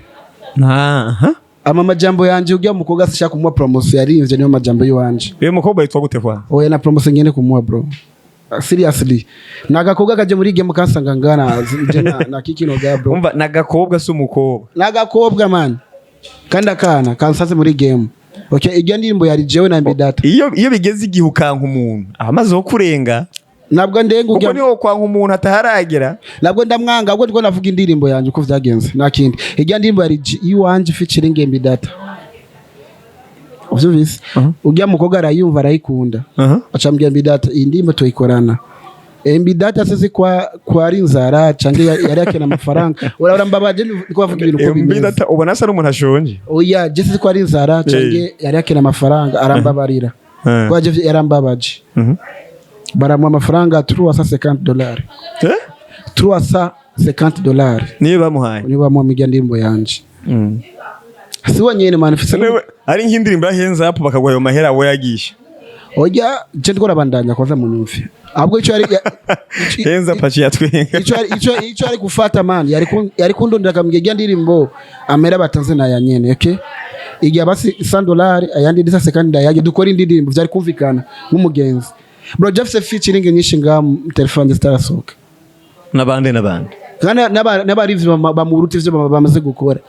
Aha. Ama majambo yanje ujya mukobwa sishaka kumuha promotion, yarimvye niyo majambo yiwanje. Uyu mukobwa yitwa gute kwa? Oya, na promotion ngene kumuha bro. Seriously, nagakobwa kaje muri game kansanga ngana je na kikino ga bro. Umva, nagakobwa si umukobwa. Nagakobwa man, kandi akana kansaze muri game. Okay, iryo ndirimbo yari jewe na Mbidata. Iyo bigeze igihe ukanka umuntu abamaze wo kurenga. Ntabwo ndenga. Kuko Ujya niho kwanka umuntu ataharagera. Ntabwo ndamwanga, ahubwo ndiko navuga indirimbo yanjye uko vyagenze, nta kindi. Irya ndirimbo yari iwanje featuring Mbidata, uvyumvise? Ujya mukobwa arayumva arayikunda, acambwira Mbidata iyi ndirimbo tuyikorana. Mbidata sisi kwa kwari inzara canke yari akena amafaranga. Urabona mbabaje, ndiko bavuga ibintu uko bimeze. Mbidata ubona asa n'umuntu ashonje. Oya, je sisi kwari inzara canke yari akena amafaranga, arambabarira. Kwa je yarambabaje. Baramuha amafaranga $350. Eh? $350. Niyo bamuhaye? Niyo bamuha irya ndirimbo yanje. Si wenyene man, mfise. Niwe ari nk'indirimbo ya Hands Up bakaguha ayo mahera we yagisha. Oya, je ndiko rabandanya kwanza munyumve. Ahubwo ico yari Hands Up aciye atwenga. ico yari gufata man, yari kundondera akambwira irya ndirimbo amera batanze na ya nyene. Okay, igihe basi $100 ayandi disa kandi ndayage dukora indi ndirimbo, vyari kumvikana nk'umugenzi bro. Jeff se featuring nyinshi nga mu telefone zitarasohoka. N'abandi n'abandi. Kandi n'abarivyi bamuruta ivyo bamaze gukora.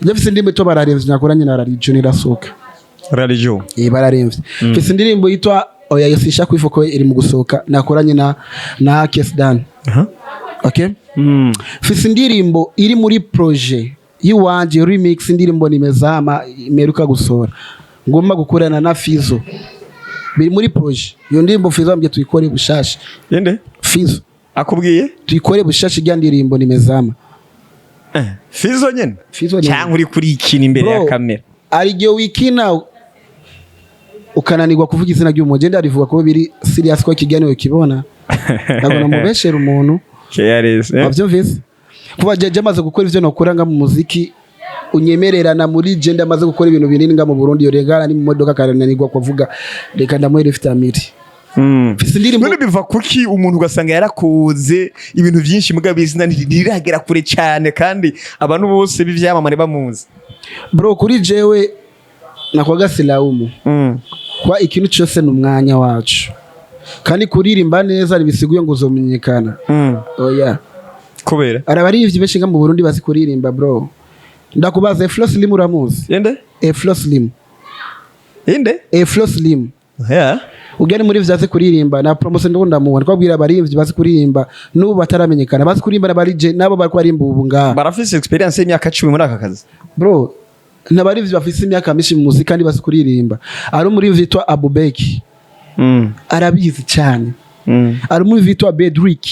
Jeff se indirimbo yitwa Bararemvye nakoranye na Rarijo nirasohoka. Radio. Bararemvye. Mfise indirimbo yitwa Oya Yosisha kwifoko iri mu gusohoka nakoranye na Kes Dan. Okay, mfise indirimbo iri muri projet yiwanje, remix, indirimbo Nimezama imeruka gusohora, ngomba gukorana na Fizo. Biri muri projet iyo ndirimbo. Fizo ambye tuyikore bushasha. Inde? Fizo. Akubwiye? Tuyikore bushasha irya ndirimbo Nimezama. Fizo nyene? Fizo nyene. Cyangwa uri kuri ikina imbere ya Bro, kamera? hari igihe wikina ukananirwa kuvuga izina ry'umuntu. Genda rivuga ko biri serious, ko ikiganiro kibona, ntabwo namubeshera umuntu. KRS, eh? Wabyumvise kuba jeje amaze gukora ivyo nokora nga mu muziki unyemererana muri je, ndamaze gukora ibintu binini nga mu Burundi, yo regara ni mu modoka karananirwa kuvuga, reka ndamuhe lift amiri. Mfise indirimbo. None biva kuki umuntu ugasanga yarakoze ibintu byinshi mugabo izina ntiriragera kure cyane kandi abantu bose b'ivyamamare bamuzi? Bro, kuri jewe nakwaga silaumu kwa ikintu cyose ni umwanya wacu, kandi kuririmba neza ntibisiguye ngo uzomenyekana. Oya. Kubera? Hari abaririmbyi benshi nga mu Burundi bazi kuririmba bro. Ndakubaza, Eflo Slim uramuzi? Inde? Eflo Slim. Inde? Eflo Slim. Yeah. Ujya ni muri vyazi kuririmba na promotion, ndiko ndamubona twabwira abaririmbyi bazi kuririmba n'ubu bataramenyekana, bazi kuririmba n'abarije nabo bari kwarimba ubu ngaha. Barafise experience y'imyaka 10 muri aka kazi. Bro, n'abaririmbyi bafise imyaka myinshi mu muziki kandi bazi kuririmba. Ari umuririmbyi yitwa Abubeki, arabizi cyane. Ari umuririmbyi yitwa Bedrick.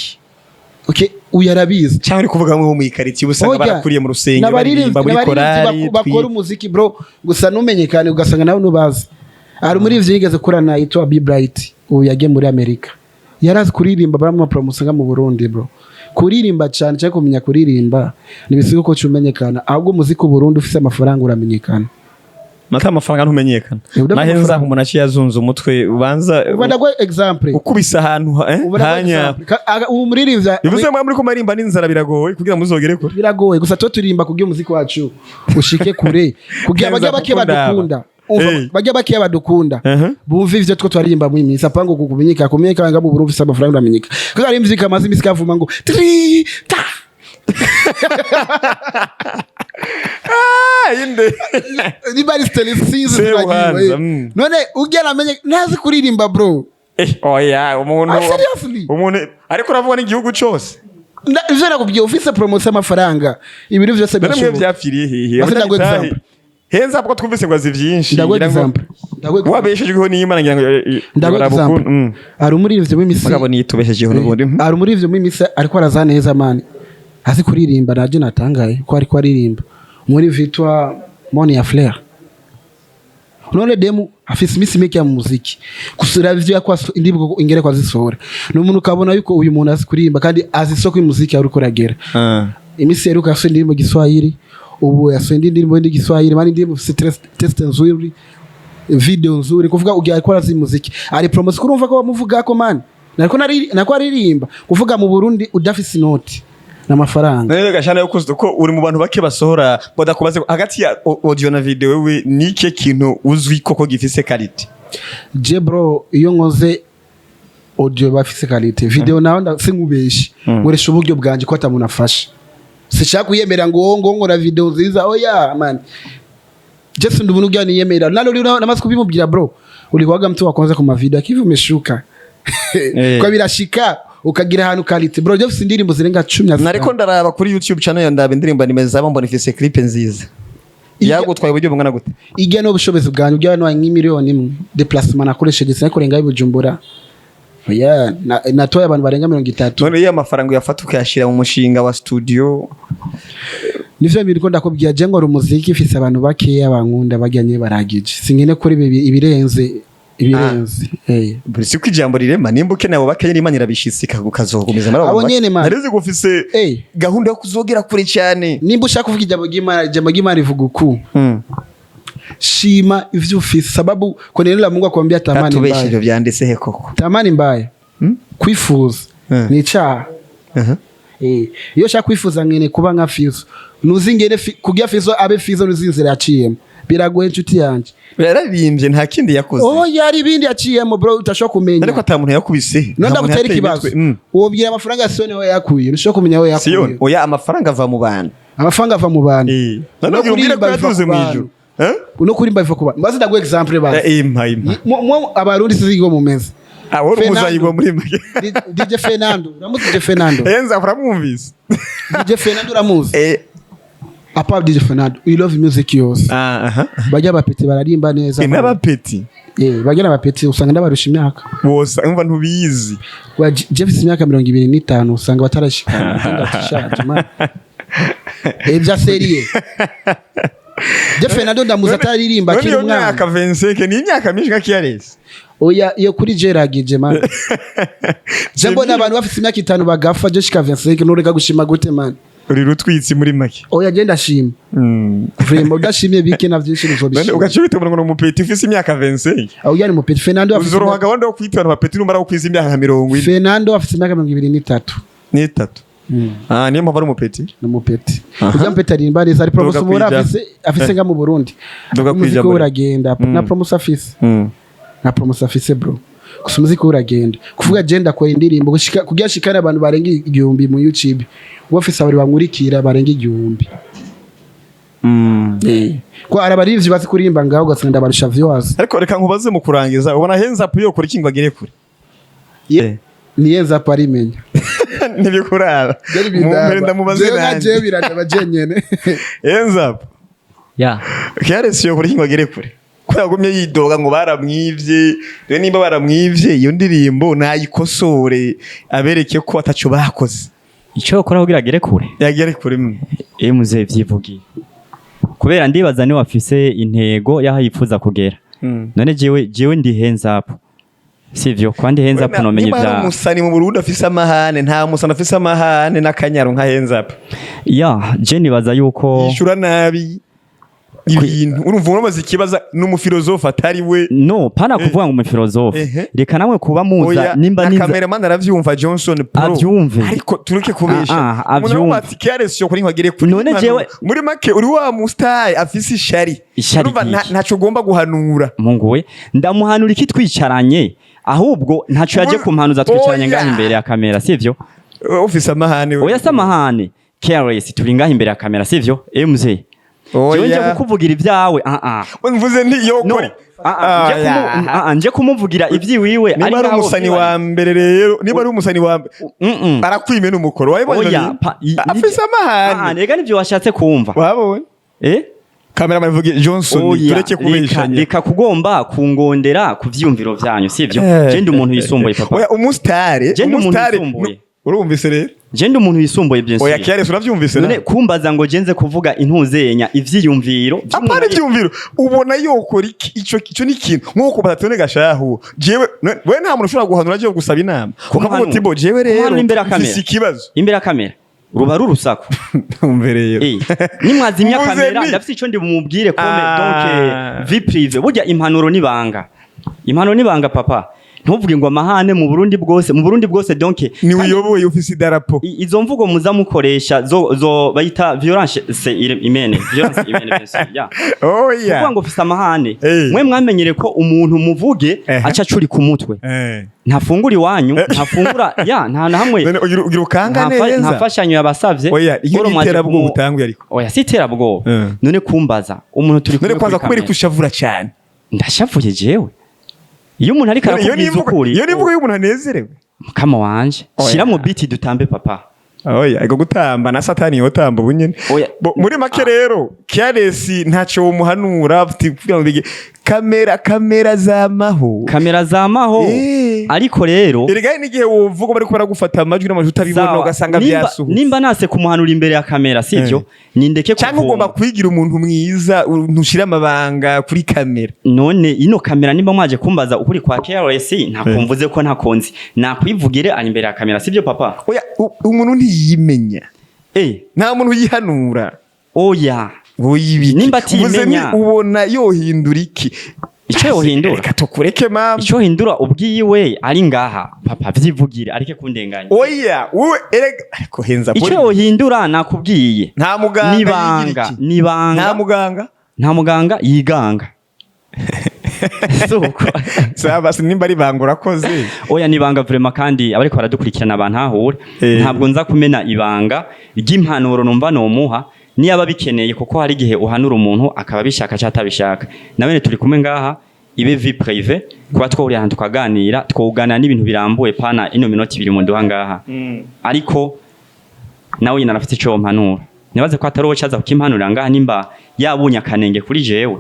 Okay, uyu arabizi. Cyangwa uri kuvuga nko mu ikaritsiye usanga Oya, barakuriye mu rusengero n'abaririmbyi baririmba muri n'abaririmbyi korali bakora umuziki bro, gusa numenyekane ugasanga nawe nubazi. Hari umuririmbyi yigeze gukorana yitwa B Bright, ubu yagiye muri Amerika, yarazi kuririmba, baramuha promotion nga mu Burundi bro. Kuririmba cyane cyangwa kumenya kuririmba ntibisiga uko cumenyekana, ahubwo umuziki u Burundi ufise amafaranga uramenyekana. Mata amafaranga ntumenyekana. Udafise Nahenza amafaranga. umuntu aciye azunza umutwe ubanza Ubu ndaguha example. Ukubise ahantu Ubu ndaguha hanya example. Ubu muririmbyi bivuze mwa muri ko marimba n'inzara biragoye kugira muzogere kure. Biragoye, gusa tuba turirimba kugira umuziki wacu ushike kure, kugira Kenza bajya bake kuko ndaba. badukunda. Umva, bajya bake badukunda bumva ivyo two twaririmba mu minsi apango kumenyeka kumenyeka nga mu Burundi ufise amafaranga uramenyeka, kuko hari imiziki amaze imisi kavuma ngo tri ta. Ah, inde? Niba ari steli sinzi. Sebuhanza, Sinagiwe. None ujya namenye ntazi kuririmba, bro. Oya, umuntu Ah, seriously? Umuntu ariko uravuga n'igihugu cose. Ivyo nakubwiye, ufise promotion y'amafaranga ibintu vyose None mwe birashoboka. vyapfiriye hehe? Basi ndaguha Abanyabitahe. example. Henza kuko twumvise ngo azi vyinshi. Ndaguha Ngira ngo example. Ndaguha example. wabeshejweho n'Imana ngira ngo Ndaguha barabukunda. example. Hari umuririmbyi w'imisi Mugabo niyitubeshejeho n'ubundi. Hari umuririmbyi w'imisi ariko araza neza, man, azi kuririmba. Naje natangaye ko ariko aririmba muri Victoire Moni ya Flair. None demu afise imisi mike ya muziki, gusura ivyo yakwa indirimbo ingere kwa zisohora ni umuntu ukabona yuko uyu muntu azi kuririmba kandi azi isoko y'umuziki ari uko uragera. Imisi yaheruka yasohoye indirimbo Giswahili, ubu yasohoye indi ndirimbo y'indi Giswahili, mani indirimbo ifise texte nzuri, video nzuri, kuvuga ugiye ariko arazi muziki, ari promotion, kurumva ko bamuvuga ko, man, nariko nariko aririmba. Kuvuga mu Burundi udafise inoti n'amafaranga. None gashana yo kuzi ko uri mu bantu bake basohora badakubaze hagati ya audio na video, wewe nike kintu uzwi koko gifise quality? Je bro, iyo nkoze audio bafise qualité, video nawe sinkubeshe, nkoresha uburyo bwanje ko atamuntu afasha. Sishaka kuyemera ngo nkora video nziza, oya man. Just ndi umuntu ujya niyemera nalo namaze kubimubwira, bro, ulikuwaga mtu wa kwanza kwa mavideo akivi umeshuka. Kwa birashika ukagira ahantu qualité, bro. Je indirimbo zirenga 15. Nariko ndaraba kuri YouTube channel ya ndaba indirimbo nimeze mbona ifise clip nziza. Yagutwaye uburyo bungana gute? Ijya n'ubushobozi bwanjye ujya no nk'imiliyoni 1 déplacement nakoresheje sinakurenga y'Ibujumbura. Oya, natoye abantu barenga 30. None iyo amafaranga uyafata ukayashira mu mushinga wa studio? Nivyo bintu ko ndakubwira, je ngora umuziki ifise abantu bakeya bankunda bajyanye baragije, sinkene kuri ibi ibirenze ibirenze. Buri si ko ijambo rirema, nimba ukeneye abo bakeya n'Imana irabishitse ikazogumiza muri Abo bake. nyene, man. Narizi gufise gahunda yo kuzogera kure cyane. Nimba ushaka kuvuga ijambo ry'Imana, ijambo ry'Imana rivuga uku: shima ivyo ufise, sababu kwa neno la Mungu akwambia tamani Tatubeshe, mbaya. ivyo vyanditse he koko? Tamani mbaya, kwifuza ni icaha. Iyo ushaka kwifuza ngene kuba nka Fizo, nuzi ngene kugira Fizo abe Fizo, nuzi inzira yaciyemo, biragoye inshuti yanje. Yararirimbye, nta kindi yakoze. Oh, yari ibindi yaciyemo, bro, utashobora kumenya. Ariko ata muntu yakubise. None Nta muntu ndagutera yateye ikibazo. imitwe. Wobwira amafaranga ya Siyoni aho yakuye, ntushobora kumenya aho yakuye. Siyoni, oya, amafaranga ava mu bantu. Amafaranga ava mu bantu. None No ugira umbwire ko kuririmba biva yaduze ku mu bantu. ijuru. Eh? No kurimba biva ku bantu. Maze ndaguha example basi. Impa impa. Abarundi sizi ko mumeze. Ah, wowe Fernando. umuzayigwa muri make. DJ Fernando uramuzi? DJ Fernando. Enza uramwumvise. DJ Fernando uramuzi? Eh. Apart DJ Fernando, we love music yose. Ah, aha. Bajya abapeti bararimba neza. N'abapeti. Bajya n'abapeti usanga ndabarusha imyaka. Bose umva ntubizi. Wa Jeff ifise imyaka 25, usanga batarashikana 6 ishaje, man. Bya sérieux, Jeff Fernando ndamuzi ataririmba None akiri iyo umwana. myaka 25 ni imyaka myinshi nka Kiyaresi. Oya, iyo kuri jeragije, man. Je mbona abantu bafise imyaka 5 bagafa, je shika 25, nureka gushima gute, man? Uri rutwitsi muri make. Oya, je ndashima. Vraiment, udashimye bike na vyinshi None uzobishima. ugaca ubita ngo ni umupeti ufise imyaka 25. Oya, ni mupeti Fernando afise Uzoronka gahunda yo kwita abantu bapeti numara kwiza imyaka nka 40. Fernando afise imyaka 23. N'itatu. Ah, niyo mpamvu ari umupeti. Ni umupeti. Aha. Ujya mupeti aririmba neza, ari promotion Duga ubona kwija. afise nga mu Burundi. Duga Umuziki kwija we uragenda na promotion afise. Na promotion afise, bro, gusa umuziki we uragenda. Kuvuga je ndakora indirimbo gushika kugira shikane abantu barenga 1000 mu YouTube, uba afise abantu bamurikira barenga 1000. Ko arabarivyi bazi kuririmba ngaho ugasanga ndabarusha viewers. Ariko reka nkubaze mu kurangiza, ubona Henza yo kora iki ngo agere kure? Niyenza arimenya. Ntibikuraba. Mumpere ndamubaze Jewe nka jewe nanjye. birandaba je nyene. Henza. Ya. Kiyaresi yo kora iki ngo agere kure? Ko yagumye yidoga ngo baramwivye, rero nimba baramwivye iyo ndirimbo nayikosore abereke ko ataco bakoze. Icyo bakora kugira agere kure? Yagere kure. Muzehe vyivugiye, kubera ndibaza niwe afise intego y'aho yifuza kugera. None jewe ndi hands up. Sivyo, kwandi Hands Up nomenye Niba hari vya umusani mu Burundi afise amahane, nta musani afise amahane n'akanyaru nka Hands Up. Ya, je nibaza yuko Yishura nabi ibintu, urumva uramaze ikibaza n'umufilozofe atari we. No, pana kuvuga ngo umufilozofe. Reka namwe kuba muza Oya, nimba na niza cameraman aravyumva, Johnson Pro. Avyumve. Ariko tureke kubesha. Ah, ah, Umuntu avyumve. aravuga ati Careless yo kuri nkagere kuri None impanuro. Muri make uri wa mustar afise ishari. Ishari Urumva ryiki? Ntaco ugomba guhanura. Mungu we, ndamuhanura iki twicaranye? Ahubwo ntaco yaje kumpanuza twicaranye Oya. ngaha imbere ya kamera, sivyo? Ufise amahane we. Oya, si amahane. Careless, turi ngaha imbere ya kamera, sivyo? MZ, jewe nje Oya. kukuvugira ibyawe, ah ah. Mvuze nti yo No. kuri Ah, ah, nje ah, ah, nje kumuvugira ibyiwiwe. Niba ari ngaho umusani vyiwe. wa mbere rero, niba ari umusani wa mbere, barakwime n'umukoro wabibonye. Oya, None? Afise Ah, amahane. rega nivyo washatse kumva. Wabonye? Eh. Cameraman vuge Johnson. Oya, Tureke kubeshanya. Reka kugomba kungondera ku vyiyumviro vyanyu, sivyo? Je ndi umuntu yisumbuye, papa. Oya, umusitari. Je ndi umuntu Umusitari. yisumbuye. Urumvise rero? Je ndi umuntu yisumbuye, bien Oya, sûr. Careless, uravyumvise? None Na kumbaza ngo jenze kuvuga intuzenya ivyiyumviro vy'umuntu apana ivyumviro, ubona yokora iki? Ico ni ikintu nkuko batatone gashahu. Jewe we nta muntu ushobora guhanura, jewe gusaba inama ukavuga uti bo jewe rero Kumuhanura imbere ya kamera. mfise ikibazo. Imbere ya kamera ruba ari urusaku. Umve rero. Eh, nimwazimya Mvuze kamera, ndafise ico ndi bumubwire comme donc vie privée. Burya impanuro nibanga, impanuro nibanga, papa. Ntuvuge ngo amahane mu Burundi bwose, mu Burundi bwose, donc Ni uyoboye, ufise idarapo. Izo mvugo muza mukoresha zo bayita violence, c'est humaine, violence humaine, bien sûr, ya. Oya. Kuvuga ngo ufise amahane, mwe mwamenyere ko umuntu muvuge aca acuri ku mutwe. Ntafungura iwanyu, ntafungura ya nta na hamwe. None ugira ukanga Nta neza. mfashanyo yabasavye. Oya, iyo Oro ni mwaje iterabwoba utanguye ariko. Oya, si iterabwoba. None kumbaza umuntu turi None kumwe kwanza kuri kubera kamera. ko ushavura cyane. Ndashavuye jewe? Iyo umuntu ariko None iyo ni arakubwiza imvugo, ukuri. iyo ni imvugo y'umuntu anezerewe. Mukama wanje. Oya. Shira mu biti dutambe, papa. Oya, ego gutamba na satani yotamba ubu nyene. Oya. Bo, muri make rero Careless ntacyo womuhanura kugira ngo kamera zamaho. Kamera zamaho. Ariko rero Erega hari n'igihe wovuga bariko baragufata amajwi n'amajwi utabibona, Sawa. ugasanga vyasuhutse. Nimba nase kumuhanura imbere ya kamera, sivyo? Nindeke Cyangwa kuvuma. ugomba kwigira umuntu mwiza, ntushire amabanga kuri kamera. None ino kamera, nimba mwaje kumbaza ukuri kwa KRS, ntakumvuze ko ntakonzi nakwivugire ari imbere ya kamera, sivyo, papa? Oya, umuntu ntiyimenya. Nta muntu yihanura. Oya. Woyibiki. Nimba atimenya. Uvuze ni ubona yohindura iki? Ico yohindura? Reka tukureke mama. Ico hindura ubwiwe ari ngaha, papa, vyivugire areke kundenganya. Oya, wowe erega ariko henza. Ico yohindura nakubwiye. Nta muganga yigira Nibanga. iki? Nibanga. Nta muganga. Nta muganga yiganga, suko. Sawa basi, nimba ari banga urakoze. Oya, nibanga vraiment, kandi abariko baradukurikirana bantahure. Ntabwo nza kumena ibanga ry'impanuro numva nomuha niyaba bikeneye, kuko hari igihe uhanura umuntu akaba abishaka cyangwa atabishaka. Nawene turi kumwe ngaha, ibe vie privée, kuba twahuriye ahantu tukaganira, twuganira n'ibintu birambuye, pana ino minota 2 muduha ngaha. Ariko nawe nyine arafite ico mpanura, nibaze ko atari uwo caza kukimpanurira ngaha. Nimba yabonye akanenge kuri jewe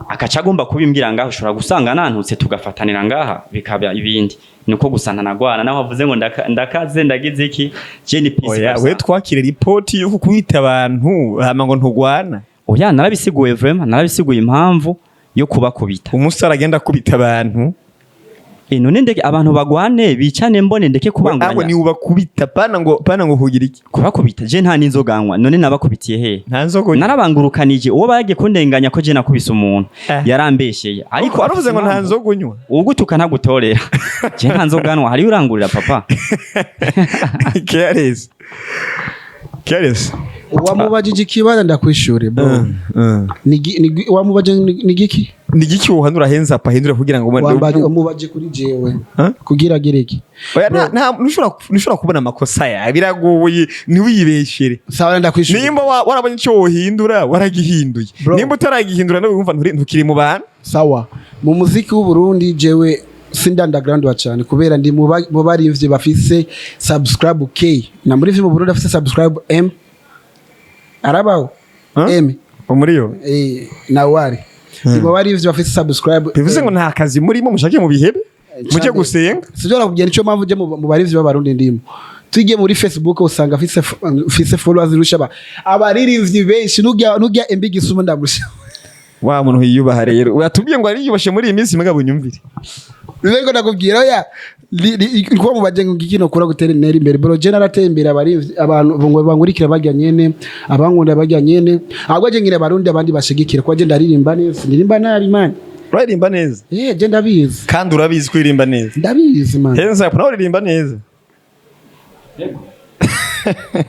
akaca agomba kubimbwira ngaha, ushobora gusanga nantutse tugafatanira ngaha bikaba ibindi. Nuko gusa ntanagwana naho avuze ngo ndakaze ndagize iki, je ni peace Oya, gusa. we twakire ripoti yo kukubita abantu hama ngo ntugwana. Oya, narabisiguye vraiment, narabisiguye impamvu yo kubakubita. Umusore agenda akubita abantu. None ndeke abantu bagwane bicane mbone, ndeke Ahubwo kubanguranya? ni ubakubita, pana ngo hugira iki? Kubakubita, je nta n'inzoga nywa, none nabakubitiye he? Nta nzoga. Narabangurukanije. Uwo bagiye kundenganya ko je nakubise umuntu yarambesheye, ariko Waravuze ngo nta impamvu. nzoga unywa. Ugutuka ntagutorera. Je nta nzoga nywa, hariyo urangurira, papa. Careless, Careless. Wamubajije ikibazo, ndakwishure bro. Wamubajije ni giki? Ni giki wohanura henza apahindura kugira ngo Wamubaje kuri jewe Huh? kugira agere iki? Oya, nta ntushobora kubona amakosa yawe, biragoye, ntiwibeshere. Sawa, ndakwishure. Nimba warabonye icyo wohindura, waragihinduye. Bro. Nimba utaragihindura nawe wumva ntukiri mu bantu. Sawa, mu muziki w'u Burundi jewe sindi underground wa cyane, kubera ndi mu barimvyi bafise subscribe K na muri mu Burundi afise subscribe M arabaho. Huh? M. Muri yo. Na wari ndi mu barimvyi bafise subscribe. Bivuze M. ngo nta kazi murimo, mushake mu bihebe mujye Cane. gusenga. Sivyo, nakubwira nico mpamvu je mu barimvyi b'Abarundi ndimo. Tujye muri Facebook usanga afise followers irusha abaririmbyi benshi, nujya MB Gisuma ndamurusha. Wa muntu yiyubaha rero, uratubwiye ngo ariyubashe muri iyi minsi, mugabo unyumvire. Rero ndakubwira, oya, kuba mu baje ngo kino kura gutera intera imbere, bro. Je narateye imbere, abari abantu ngo bangurikira barya nyene, abankunda barya nyene. Ahubwo je ngira abarundi abandi bashigikira, kuba je ndaririmba neza, ndirimba nabi, man? Uririmba neza? Eh, je ndabizi. Kandi urabizi ko uririmba neza? Ndabizi, man. Henza, nawe uririmba neza?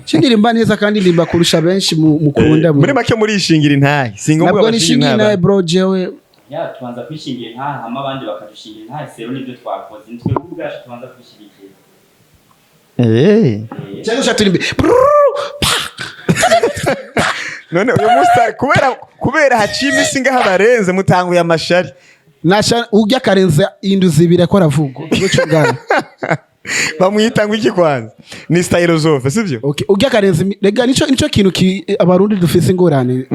Je ndirimba neza kandi ndirimba kurusha benshi mukunda. Muri make murishingira intahe, singombwa Nabwo bashingira nishingiye intahe. nawe, bro, jewe. Ya, tubanza kwishingira intahe, hama abandi bakadushingira intahe. Sero nibyo twakoze, ni twebwe ubwacu tubanza kwishyigikira. Cyangwa ushaka turi imbere. None uyu musitari kubera haciye iminsi ngaho barenze mutanguye amashari. Nasha ujya karenza indu zibiri akora avuga ico ngana. Bamwita ngo iki kwanza? Ni stylozofe, sibyo? Okay, ujya karenza rega nico kintu ki abarundi dufise ingorane,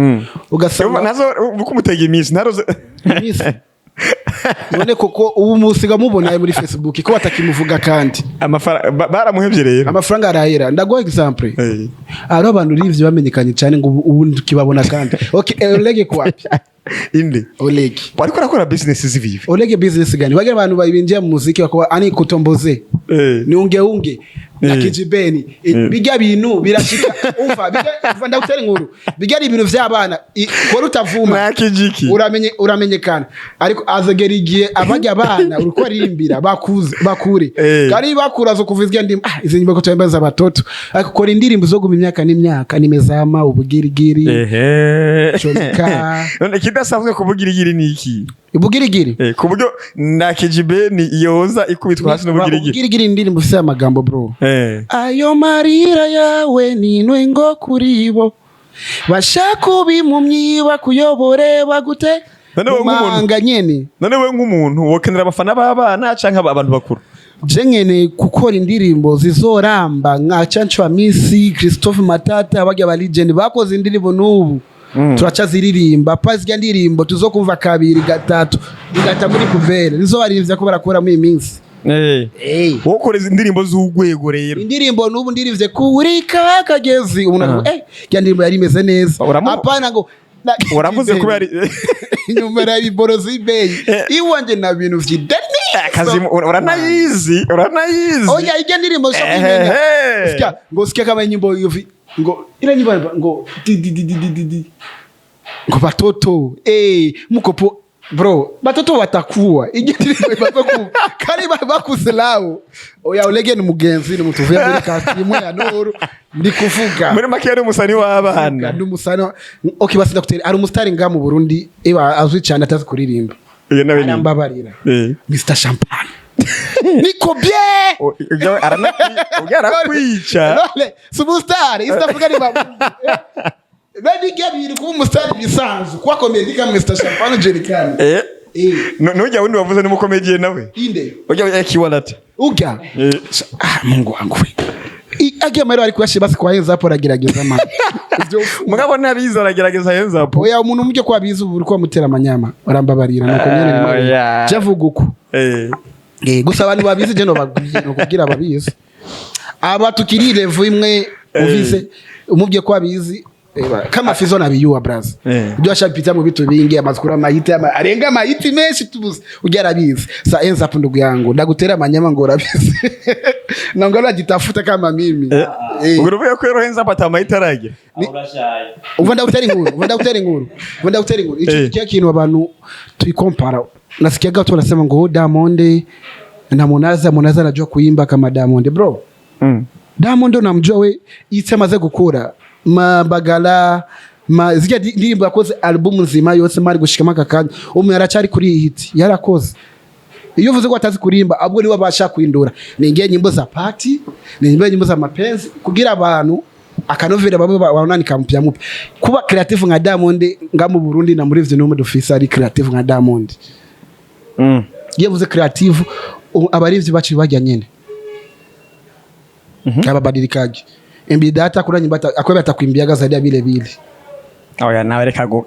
ugasanga Nazo uko umutega iminsi naroze. Iminsi none koko ubu musiga mubona muri Facebook ko batakimuvuga kandi? Amafaranga baramuhevye rero. Amafaranga arahera. Ndaguha example. Hariho abantu rivyo bamenyekanye cyane ngo ubu ntukibabona kandi. Okay, Olege kwapi? Inde? Olege. Wariko arakora business zivive. Olege business gani? Bagira abantu binjiye mu muziki bakuba ani kutomboze ni unge unge na kijibeni. Bijya bintu birashika, umva, bijya umva, ndagutera inkuru, bijya ari ibintu vy'abana. Kora utavuma. Nta kijiki. Uramenye uramenyekana, ariko azagera igihe abajya abana uriko aririmbira bakuze bakure. Kandi bakura zo kuva izya ndimi, ah, izi nyimbo ko tuyambaza abatoto, ariko kora indirimbo zo guma imyaka n'imyaka, nimezama ubugirigiri. Chomeka. None ikidasanzwe ku bugirigiri ni iki? Ubugirigiri. Ku buryo na kijibeni yoza ikubitwa hasi n'ubugirigiri. Ubugirigiri ni indirimbo ifise amagambo, bro. Ayo marira yawe ninwe ngo kuri bo bashaka ubimumyi bakuyobore bagute None wowe nk'umuntu- manga nyene. None we nk'umuntu wokenera abafana b'abana canke abantu bakuru? Je nkene gukora indirimbo zizoramba nka Canco Amisi, Christophe Matata, barya ba legend bakoze indirimbo n'ubu turacaziririmba, pa zirya ndirimbo tuzokumva kabiri gatatu bigata muri poubelle, nizo baririmbye ko barakora muri iyi minsi. Wowe ukora izi ndirimbo z'urwego rero. Indirimbo n'ubu ndirimbye kuri ka kagezi, umuntu avuga ya ndirimbo yari imeze neza. Hapana ngo Uravuze kubera inyuma ya biboro z'ibeyi iwanje na bintu vy'ideni. Akazi uranayizi, uranayizi. Oya, ijya ndirimbo zo kumenya. Sikia ngo, sikia kama nyimbo hiyo ngo ile nyimbo ngo di di di di di di di ngo batoto mkopo, bro, batoto watakuwa ijya ndirimbo ibaze ku kari bakuze lao. Oya, Olege ni mugenzi, ni mutuvuye muri kasi imwe ya Nuru, ndi kuvuga. Muri make yari umusani w'abana. Ndi umusani okay, basi ndakutera ari umusitari nga mu Burundi eba azwi cyane atazi kuririmba. Iyo nawe ni Arambabarira. Mr Champagne niko bien. Ujya arakwica. None si umusitari East Africa ni ba bajya bintu kuba umusitari bisanzwe kuba comedy kama Mr Champagne Jerikani. Nujya wundi wavuze n'umukomediye nawe. Inde? Ujya yakiwalata. Ujya, ah, Mungu wangu we. Agiye amahera ari kuyashira basi kwa Henzapo, aragerageza man. Ivyo Mugabo ntabizi, aragerageza Henzapo. Oya, umuntu mujye ko abizi ubu uriko amutera amanyama, urambabarira nuko nyene rimwe. Oya. Javuga uko. Gusa abantu babizi je no bagwiye no kubwira ababizi. Aba tukiri level imwe uvise umubye ko abizi, kama Fizo na biyuwa braza. Ibyo ashapita mu bitu bingi amakuru amayiti ama arenga amayiti menshi tubuze ujya arabizi. Sa Enza hapo, ndugu yangu, ndagutera amanyama ngo urabizi. Na ngo najitafuta kama mimi. Ubwo uruvuga ko rero Henzapo atamahita aragira. Aho urashaye. Uva ndagutera inkuru, uva ndagutera inkuru, uva ndagutera inkuru. Ico kiya kintu abantu tuikompara. Nasikiaga watu wanasema ngo, oh, Diamond na Harmonize, Harmonize anajua kuimba kama Diamond, bro. Diamond unamjua we isi amaze gukura mabagala ma zirya ndirimbo yakoze album nzima yose mari gushika aka kanya umuntu aracari kuri iyi hit yarakoze. Iyo uvuze ko atazi kurimba, ahubwo niwe abasha kuindura ningiye nyimbo za party, ni nyimbo za mapenzi kugira abantu akanovera babe baonani kampya mupya. Kuba creative nka Diamond nga mu Burundi na muri ivyo n'umwe dufise ari creative nka Diamond. Iyo uvuze creative, abarivyi bacu bajya nyene ababadilikaji MB Data kuna nyimbo akwe atakuimbiaga zaidi ya bile bile. Oya, nawe reka go.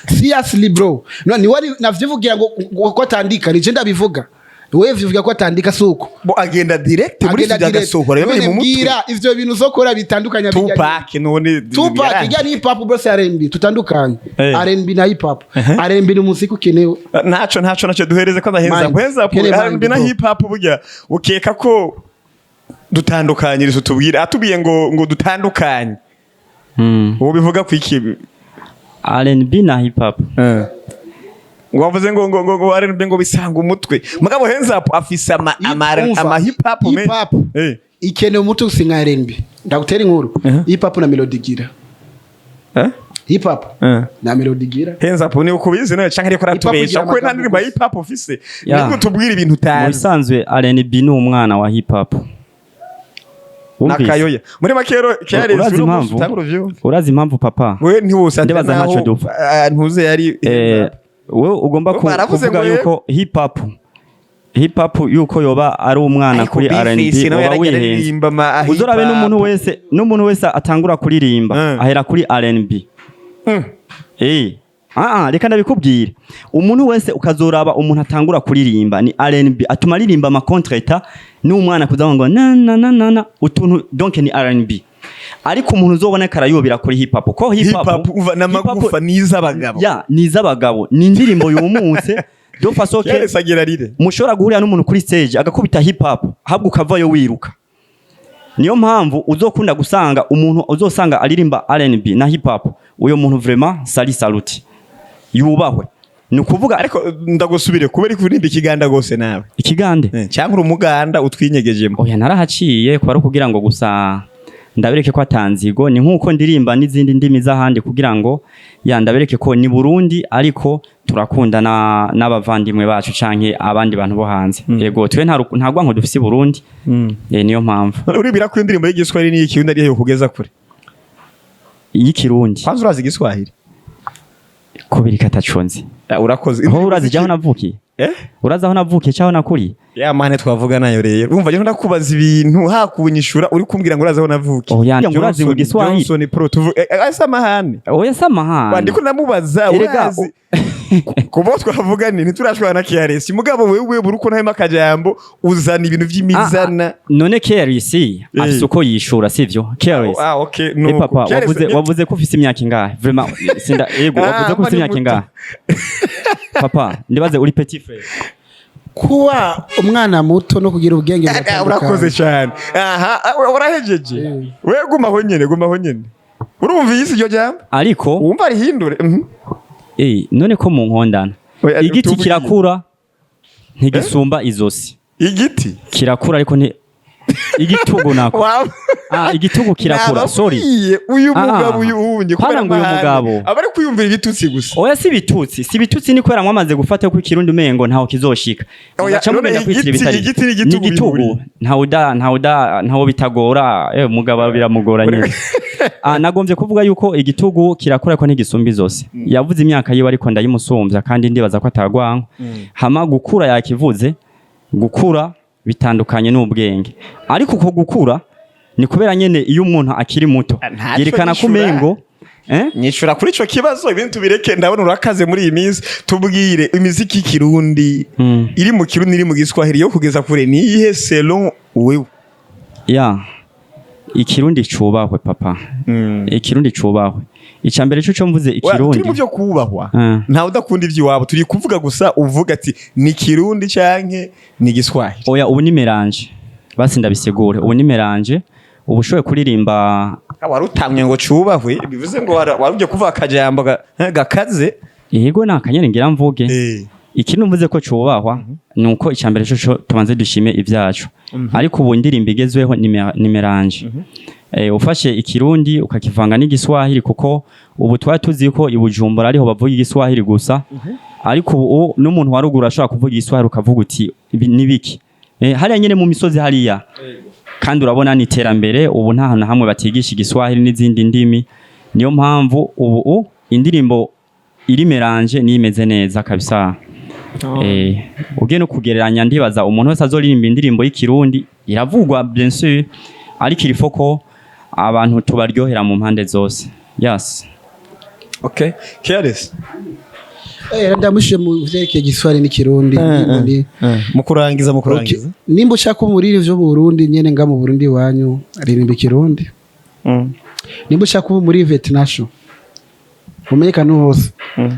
Seriously, bro, no ni wari navyivugira ngo ko atandika ni je ndabivuga. Wewe uvuga ko atandika, suko? Bo agenda direct muri Agenda studio, direct. agasohora None yamenye mu mutwe. mbwira ivyo bintu uzokora bitandukanye bijya. Tupac none? Tupac ijya ni hip hop bose, R&B tutandukanye. R&B na hip hop. R&B ni umuziki ukenewe. Ntaco duhereze ko ndaheza Mind. heza. Kene mind, R&B na bro. hip hop, burya ukeka ko dutandukanyiriza, utubwire, atubwiye ngo dutandukanye. Ubu bivuga ku iki? R&B na hip hop. Ngo wavuze ngo R&B ngo bisanga umutwe, mugabo Hands Up afise ama Umva, ama hip hop. Hip hop ikenewe umutwe usi nka R&B. Ndagutera inkuru. Hip hop na melody igira. Hip hop na melody igira. Hands Up ni ukubizi nawe canke ariko Hip hop aratubesha? igira Kuko nta amagambo ndirimbo ya gusa. hip hop ufise. Nibwo tubwira ibintu Mu utazi. bisanzwe R&B ni umwana wa hip hop. Wumvise? Nakayoya muri make rero Charles. Urazi impamvu? Urazi impamvu, papa? We ntiwose. Ndibaza ntacyo dupfa. Ntuze yari Wewe ugomba Baravuze kuvuga ngo yuko hip hop yuko yoba ari umwana Ariko kuri R&B, B-Face nawe uba yaragiye wihenze. aririmba ama Uzorabe hip hop. n'umuntu wese atangura kuririmba ahera kuri R&B. Reka ndabikubwire, umuntu wese ukazoraba umuntu atangura kuririmba ni R&B, atuma aririmba ama contretemps n'umwana kuza ngo na na na na na utuntu, donc ni R&B. Ariko umuntu uzobona karayobera kuri hip hop, ko hip hip hop hop uva n'amagufa n'iz'abagabo. Ya, ni iz'abagabo, ni indirimbo yumutse de façon que Charles agira rire. mushobora guhurira n'umuntu kuri stage agakubita hip hop, ahubwo ukavayo wiruka. Niyo mpamvu uzokunda gusanga umuntu uzosanga aririmba R&B na hip hop, uyo muntu vraiment sali saluti, yubahwe, ni ukuvuga. Ariko ndagusubire, kubera kuririmba ikiganda gose nawe? Ikigande? Cyangwa uri umuganda utwinyegejemo? Oya, narahaciye kuba ari ukugira ngo gusa ndabereke ko atanzigo, ni nkuko ndirimba n'izindi ndimi z'ahandi kugira ngo ya ndabereke ko ni Burundi, ariko turakunda n'abavandimwe bacu canke abandi bantu bo hanze. Yego, twe nta rwanko dufise i Burundi. Niyo mpamvu. Uribwira ko indirimbo y'igiswahili n'iyikirundi ariyo kugeza kure? Y'ikirundi? Kwanza urazi igiswahili? Kubiri kataconze. Urakoze. Aho urazi jaho navukiye? Eh? Urazi aho navukiye caho nakuriye? Ya mane twavuga nayo rero, urumva rero ndakubaza ibintu hakunyishura uri kumbwira ngo urazi aho navukiye. Oya, ngo urazi mu Giswahili? Johnson Pro tuvu asa amahane. Oya, si amahane. Wandiko ndamubaza. Erega, urazi kubo twavuga ni ntiturashwana na KRS, mugabo wewe buri uko ntahema akajambo uzana ibintu vy'imizana. None KRC afise uko yishura, sivyo KRS? Ah, okay. Eh, papa, KRS wavuze ko ufise imyaka ingahe? Vraiment sinda yego. Ah, Wavuze ko ufise mba ni imyaka muto. ingahe, papa? Ndibaze uri petit frère. Kuba umwana muto no kugira ubwenge Ah, biratandukanye. urakoze cyane. Aha, urahejeje. We gumaho nyene, gumaho nyene. Urumva iyi si iryo jambo? Ariko wumva rihindure. None ko mu nkondana Oya, igiti tubwire. kirakura ntigisumba izosi. Igiti? Kirakura ariko nti igitugu nako. Wow. Ah, igitugu kirakura, sorry. Nababwiye, uyu Ah, mugabo uyu wunye pana ngo uyu mugabo. aba ari kwiyumvira ibitutsi gusa. Oya, si ibitutsi, si ibitutsi, ni kubera mwamaze gufata ko ikirundi umengo ntaho kizoshika. Oya, Mugaca none mugenda kwitira ibitari. igiti n'igitugu Ni igitugu. bihuriye. Ntawo bitagora, mugabo biramugora nyine. Ah, nagombye kuvuga yuko igitugu kirakura ko ntigisumba izosi. Yavuze imyaka yiwe, ariko ndayimusumbya kandi ndibaza ko atagwanka. Hama gukura yakivuze, gukura bitandukanye n'ubwenge. Ariko uko gukura ni kubera nyene iyo umuntu akiri muto Ntaco yerekana ko nyishura. umengo Nyishura kuri ico kibazo, ibintu tubireke, ndabona urakaze muri iyi minsi. Tubwire, imiziki y'ikirundi iri mu Kirundi, iri mu Giswahili, yo kugeza kure ni iyihe selon wewe? Ya, ikirundi cubahwe, papa. Ikirundi cubahwe. Icya mbere cyo mvuze Oya, ikirundi. turi mu byo kubahwa. Ntawe udakunda iby'iwabo, turi kuvuga gusa uvuga ati ni Kirundi canke ni Giswahili. Oya, ubu ni mélange, basi ndabisigure, ubu ni mélange, ubu ushoboye kuririmba. Wari utamye ngo cubahwe, bivuze ngo wari ugiye kuvuga akajambo gakaze. Yego, ni akanyene ngira mvuge. Ikintu mvuze ko cubahwa ni uko icya mbere cyo tubanze dushime ibyacu, ariko ubu indirimbo igezweho ni mélange. Ufashe ikirundi ukakivanga n'igiswahili, kuko ubu twari tuzi ko i Bujumbura ariho bavuga igiswahili gusa, ariko ubu n'umuntu wa ruguru ashobora kuvuga igiswahili ukavuga uti ibi ni biki? Hariya nyene mu misozi hariya. Kandi urabona ni iterambere, ubu nta hantu na hamwe batigisha igiswahili n'izindi ndimi. Niyo mpamvu ubu indirimbo iri mélange niyo imeze neza kabisa. Ugiye no kugereranya, ndibaza umuntu wese azoririmba indirimbo y'ikirundi iravugwa, bien sûr, ariko il faut ko abantu tubaryohera mu mpande zose, yes. Okay, Careless. Ndamushe mu vyerekeye Giswahili n'Ikirundi. Mu kurangiza, mu Okay. kurangiza. Nimba ushaka umuriri vyo mu Burundi nyene, nga mu Burundi wanyu, ririmba Ikirundi. Nimba ushaka kuba muri international, umenyekana hose,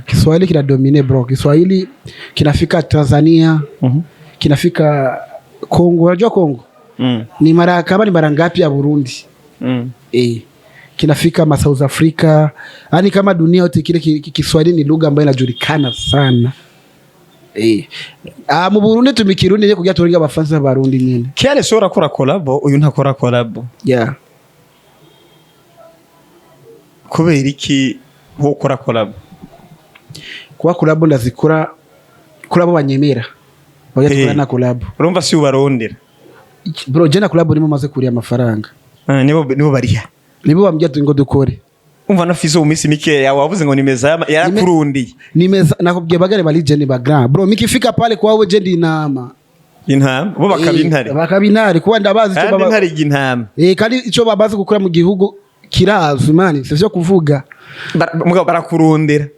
Kiswahili kinadomine, bro. Kiswahili kinafika Tanzania, kinafika Kongo. Unajua Kongo ni mara kama ni mara ngapi ya Burundi? Kinafika ma South Africa, yani kama dunia yote kile Kiswahili ni lugha ambayo inajulikana sana. Ah, mu Burundi tumi Kirundi je kugira turinga abafaransa b'Abarundi nyene. Kiale so urakora collabo, uyu ntakora collabo. Yeah. Kubera iki wokora collabo? Kuba collabo ndazikora, collabo banyemera bajya tukora na collabo. Urumva si ubarondera. Bro, je na collabo nimo maze kuriya amafaranga. Ah, nibo bariha. Nibo bambwiye ati ngo dukore. Umva na Fizo mu minsi mikeya wavuze ngo ni meza yarakurundiye. Nimeza nakubwiye bagare bali je ni ba grand, bro. Mikifika pale kwawe je ndi inama. Intama bo bakaba intare. Bakaba intare kuba ndabazi icyo Kandi baba intare ijya intama. Kandi icyo babazi gukora mu gihugu kirazwi, man, sivyo kuvuga. Mugabo barakurondera.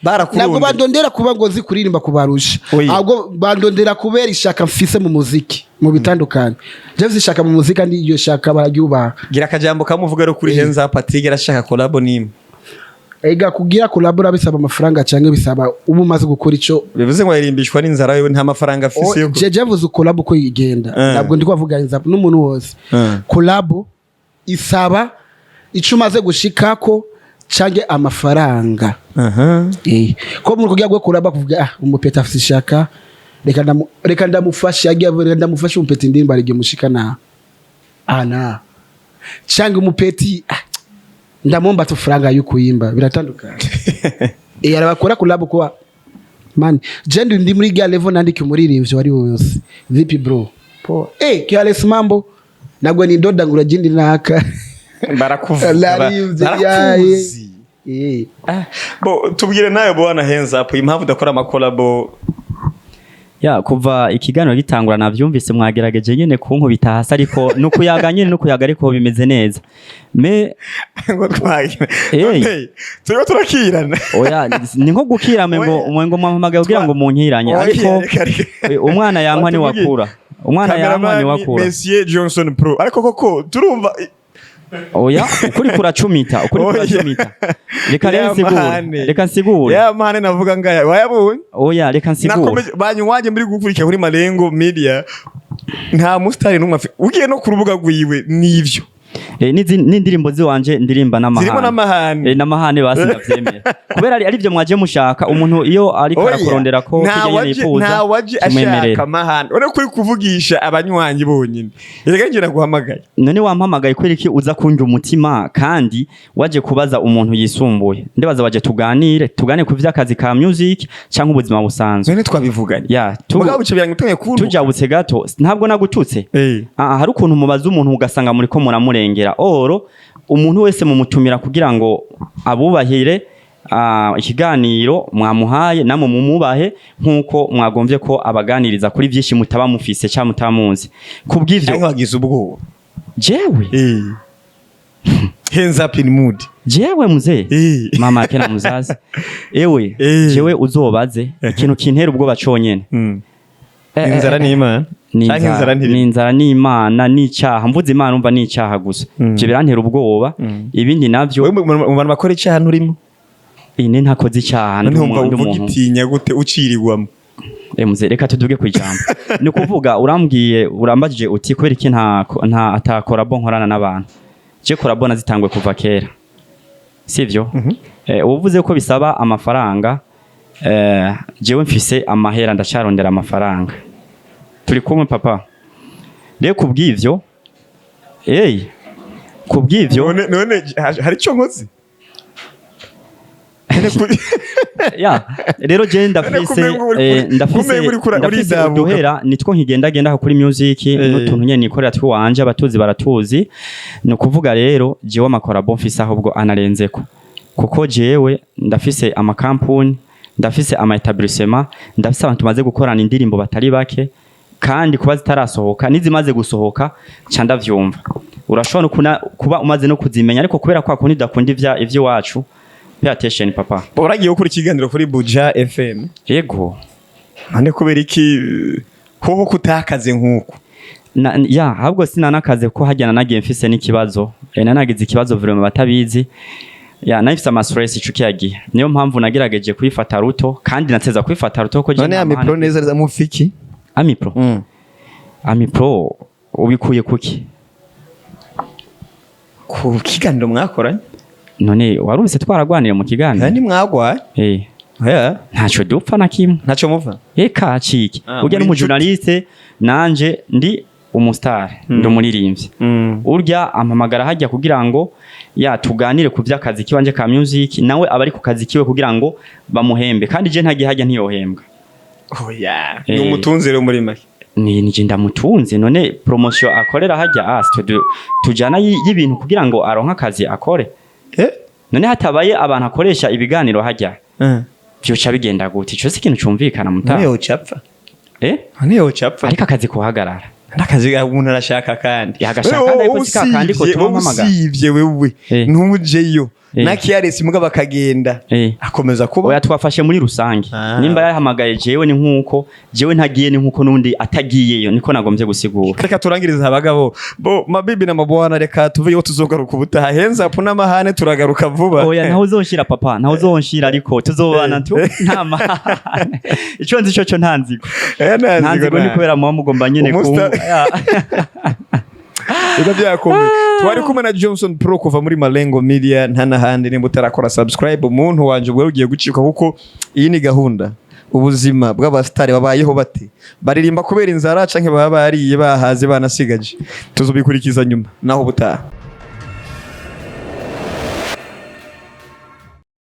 Barakurondera. Ntabwo bandondera kuba ngo nzi kuririmba kubarusha. Oya. Ahubwo bandondera kubera ishaka mfise mu muziki mu bitandukanye. Je mfise ishaka mu muziki kandi iyo shaka bararyubaha. Gira akajambo kamuvuga rero kuri Henza Patrick, arashaka collabo nimwe. Ega kugira collabora bisaba amafaranga cyangwa bisaba uba umaze gukora ico. Bivuze ngo yaririmbishwa n'inzara, wewe nta mafaranga afise yo Je vuze collab uko igenda. Ntabwo ndi kuvuga inza n'umuntu wose. Collab isaba ico umaze gushikako canke amafaranga. Ko muri kugira ngo collab kuvuga, ah, umupeta afise ishaka, reka ndamufashe, yagiye, reka ndamufashe umupeta indirimbo arige mushika na ah na canke umupeti, ah, ndamomba tufaranga yo kuyimba, biratandukanye. Arabakora collab kuba, man, je ndi muri ga level nandike umuririmbyi wari wose: "Vipi bro?" "Poa." "Careless mambo nagwe ni ndoda ngura jindi naka." Barakuvuga. Narivye, Barakuzi. yaye. Ah, bo tubwire nawe bwana Henza po impamvu udakora amakolabo. Ya, kuva ikiganiro gitangura navyumvise mwagerageje nyene kunkubita hasi, ariko nukuyaga nyene, nukuyaga, ariko bimeze neza me. Ngo twagira. Hey. Hey, turiko turakirana. Oya, ni nko gukira ngo ngo mwampamagaye kugira ngo munkiranye, Oya, ariko reka, reka. Umwana yankwa ni Watubwiye. wakura, umwana yankwa ni Cameraman wakura. Monsieur Johnson Pro, ariko koko turumva. Oya, ukuri kuracumita, ukuri Oya. kuracumita. Reka rero Ya nsigure. mahane. Reka nsigure. Ya mahane navuga ngaya wayabonye. Oya, reka nsigure. Nakomeje banywaje muri gukurikira kuri Malengo Media, nta mustari n'umwe ugiye no ku rubuga rwiwe nivyo. N'indirimbo ziwanje ndirimba n'amahane. Zirimo n'amahane. N'amahane basi ndavyemera kubera ari arivyo mwaje mushaka. Umuntu iyo ariko Oya, arakurondera ko nta kirya nyene yifuza, nta waje kimwemerera. ashaka amahane, urabona ko uri kuvugisha abanywanyi bonyine. Erega njye naguhamagaye. None wampamagaye kubera iki uza kunjya umutima kandi waje kubaza umuntu yisumbuye? Ndibaza waje tuganire, tuganire ku vy'akazi ka music cyangwa ubuzima busanzwe. None twabivuganye. Ya Mugabo bice byange utangiye kuntu. Tujabutse gato, ntabwo nagututse. Ah, hari ukuntu mubaza umuntu ugasanga muriko muramurengera. Oro umuntu wese mumutumira kugira ngo abubahire, ikiganiro mwamuhaye namwe mumubahe nk'uko mwagombye ko abaganiriza kuri byinshi mutaba mufise cyangwa mutamuzi kubw'ivyo. Ariko wagize ubwoba. Jewe? Hands up in mood. Jewe muzee? Mama yake na muzazi ewe. Jewe uzobaze ikintu kintera ubwoba conyene. Inzara ni Imana. Ni Canke inzara ntiri. Ni inzara n'Imana n'icyaha. Mvuze Imana umva n'icyaha gusa. Ivyo birantera ubwoba. Ibindi navyo Wewe mu bantu bakora icyaha nturimo. Ine ntakoze icyaha. None wumva Ndi uvuga umuntu. itinya gute ucirirwamo? Muze reka tuduge ku ijambo. Ni ukuvuga urambwiye, urambajije uti kubera iki nta ata collabo nkorana n'abantu. Je collabo nazitangwe kuva kera, sivyo? Uvuze ko bisaba amafaranga. Jewe mfise amahera, ndacarondera amafaranga. Turi kumwe papa. Rero kubw'ivyo, hey, kubw'ivyo. None hari icyo nkoze? None Ya, rero je ndafise kumengo ndafise kumengo uriko ndafise uridabuka. uduhera nitwo nkigendagenda kuri music n'utuntu nyene nikorera twiwanje, abatuzi baratuzi. Ni ukuvuga rero jewe amakorabo mfise ahubwo anarenzeko, kuko jewe ndafise amakampuni, ndafise ama établissement, ndafise abantu tumaze gukorana indirimbo batari bake, kandi kuba zitarasohoka n'izimaze gusohoka ca ndavyumva. Urashobora no kuba umaze no kuzimenya, ariko kubera kwa kundi udakunda ivy'iwacu. Pay attention, papa. Uragiye gukora ikiganiro kuri Buja FM? Yego. None kubera iki hoho kutakaze nk'uko? Ya, ahubwo sinanakaze ko hajyana nagiye mfise n'ikibazo. Nanagize ikibazo vraiment batabizi. Ya, nari mfise ama stress ico kiyagiye, niyo mpamvu nagerageje kwifata ruto, kandi nateza kwifata ruto ko je None nta Amipro mahane- neza neza mufiki? Amipro? Mm. Amipro ubikuye kuki? Ku kiganiro mwakoranye. None warumvise twaragwanire mu kiganiro? Kandi mwagwaye. Eh, ntaco dupfa na kimwe. Ntacyo muva. Eka ciki. Ah, Urya muri n'umujournaliste, nanje ndi umustar, ndi umuririmbyi. Urya ampamagara hajya kugira ngo ya tuganire ku by'akazi kiwanje ka music, nawe aba ari ku kazi kiwe kugira ngo bamuhembe, kandi je ntagiye hajya ntiyohembwa. Oya, ni umutunzi rero muri make. Ni je ndamutunze. None promotion akorera hajya, ah, tujana y'ibintu kugira ngo aronke akazi akore. None hatabaye abantu akoresha ibiganiro hajya, vyoca bigenda gute? Ico si ikintu cumvikana, muta. None yocapfa? Eh? None yocapfa? Ariko akazi kuhagarara. N'akazi umuntu arashaka kandi. Yagashaka, Wewe ariko si ka kandi ko usivye- tuma wowe mpamagara. usivye wewe ntujeyo na KRS mugabo akagenda akomeza kuba. Oya, twafashe muri rusange. Ah. Nimba yahamagaye jewe, ni nkuko jewe ntagiye, ni nkuko n'undi atagiyeyo, niko nagombye gusigura. Reka turangirize abagabo bo, mabibi na mabwana, reka tuveyo, tuzogaruka ubutaha. Henza hapo n'amahane, turagaruka vuba. Oya, ntawe uzonshira, papa, ntawe uzonshira, ariko tuzobana tu, nta mahane. Ico nzi co nta nzigo. Nta Nta nzigo, ni kubera muba mugomba nyene ku Biba byakomeye. Twari kumwe na Johnson Pro kuva muri Malengo Media, nta n'ahandi. Nimba utarakora subscribe, umuntu wanje, ubwo ugiye gucika, kuko iyi ni gahunda. Ubuzima bw'abasitari, babayeho bate? Baririmba kubera inzara canke baba bariye bahaze banasigaje? Tuzobikurikiza nyuma. Naho ubutaha.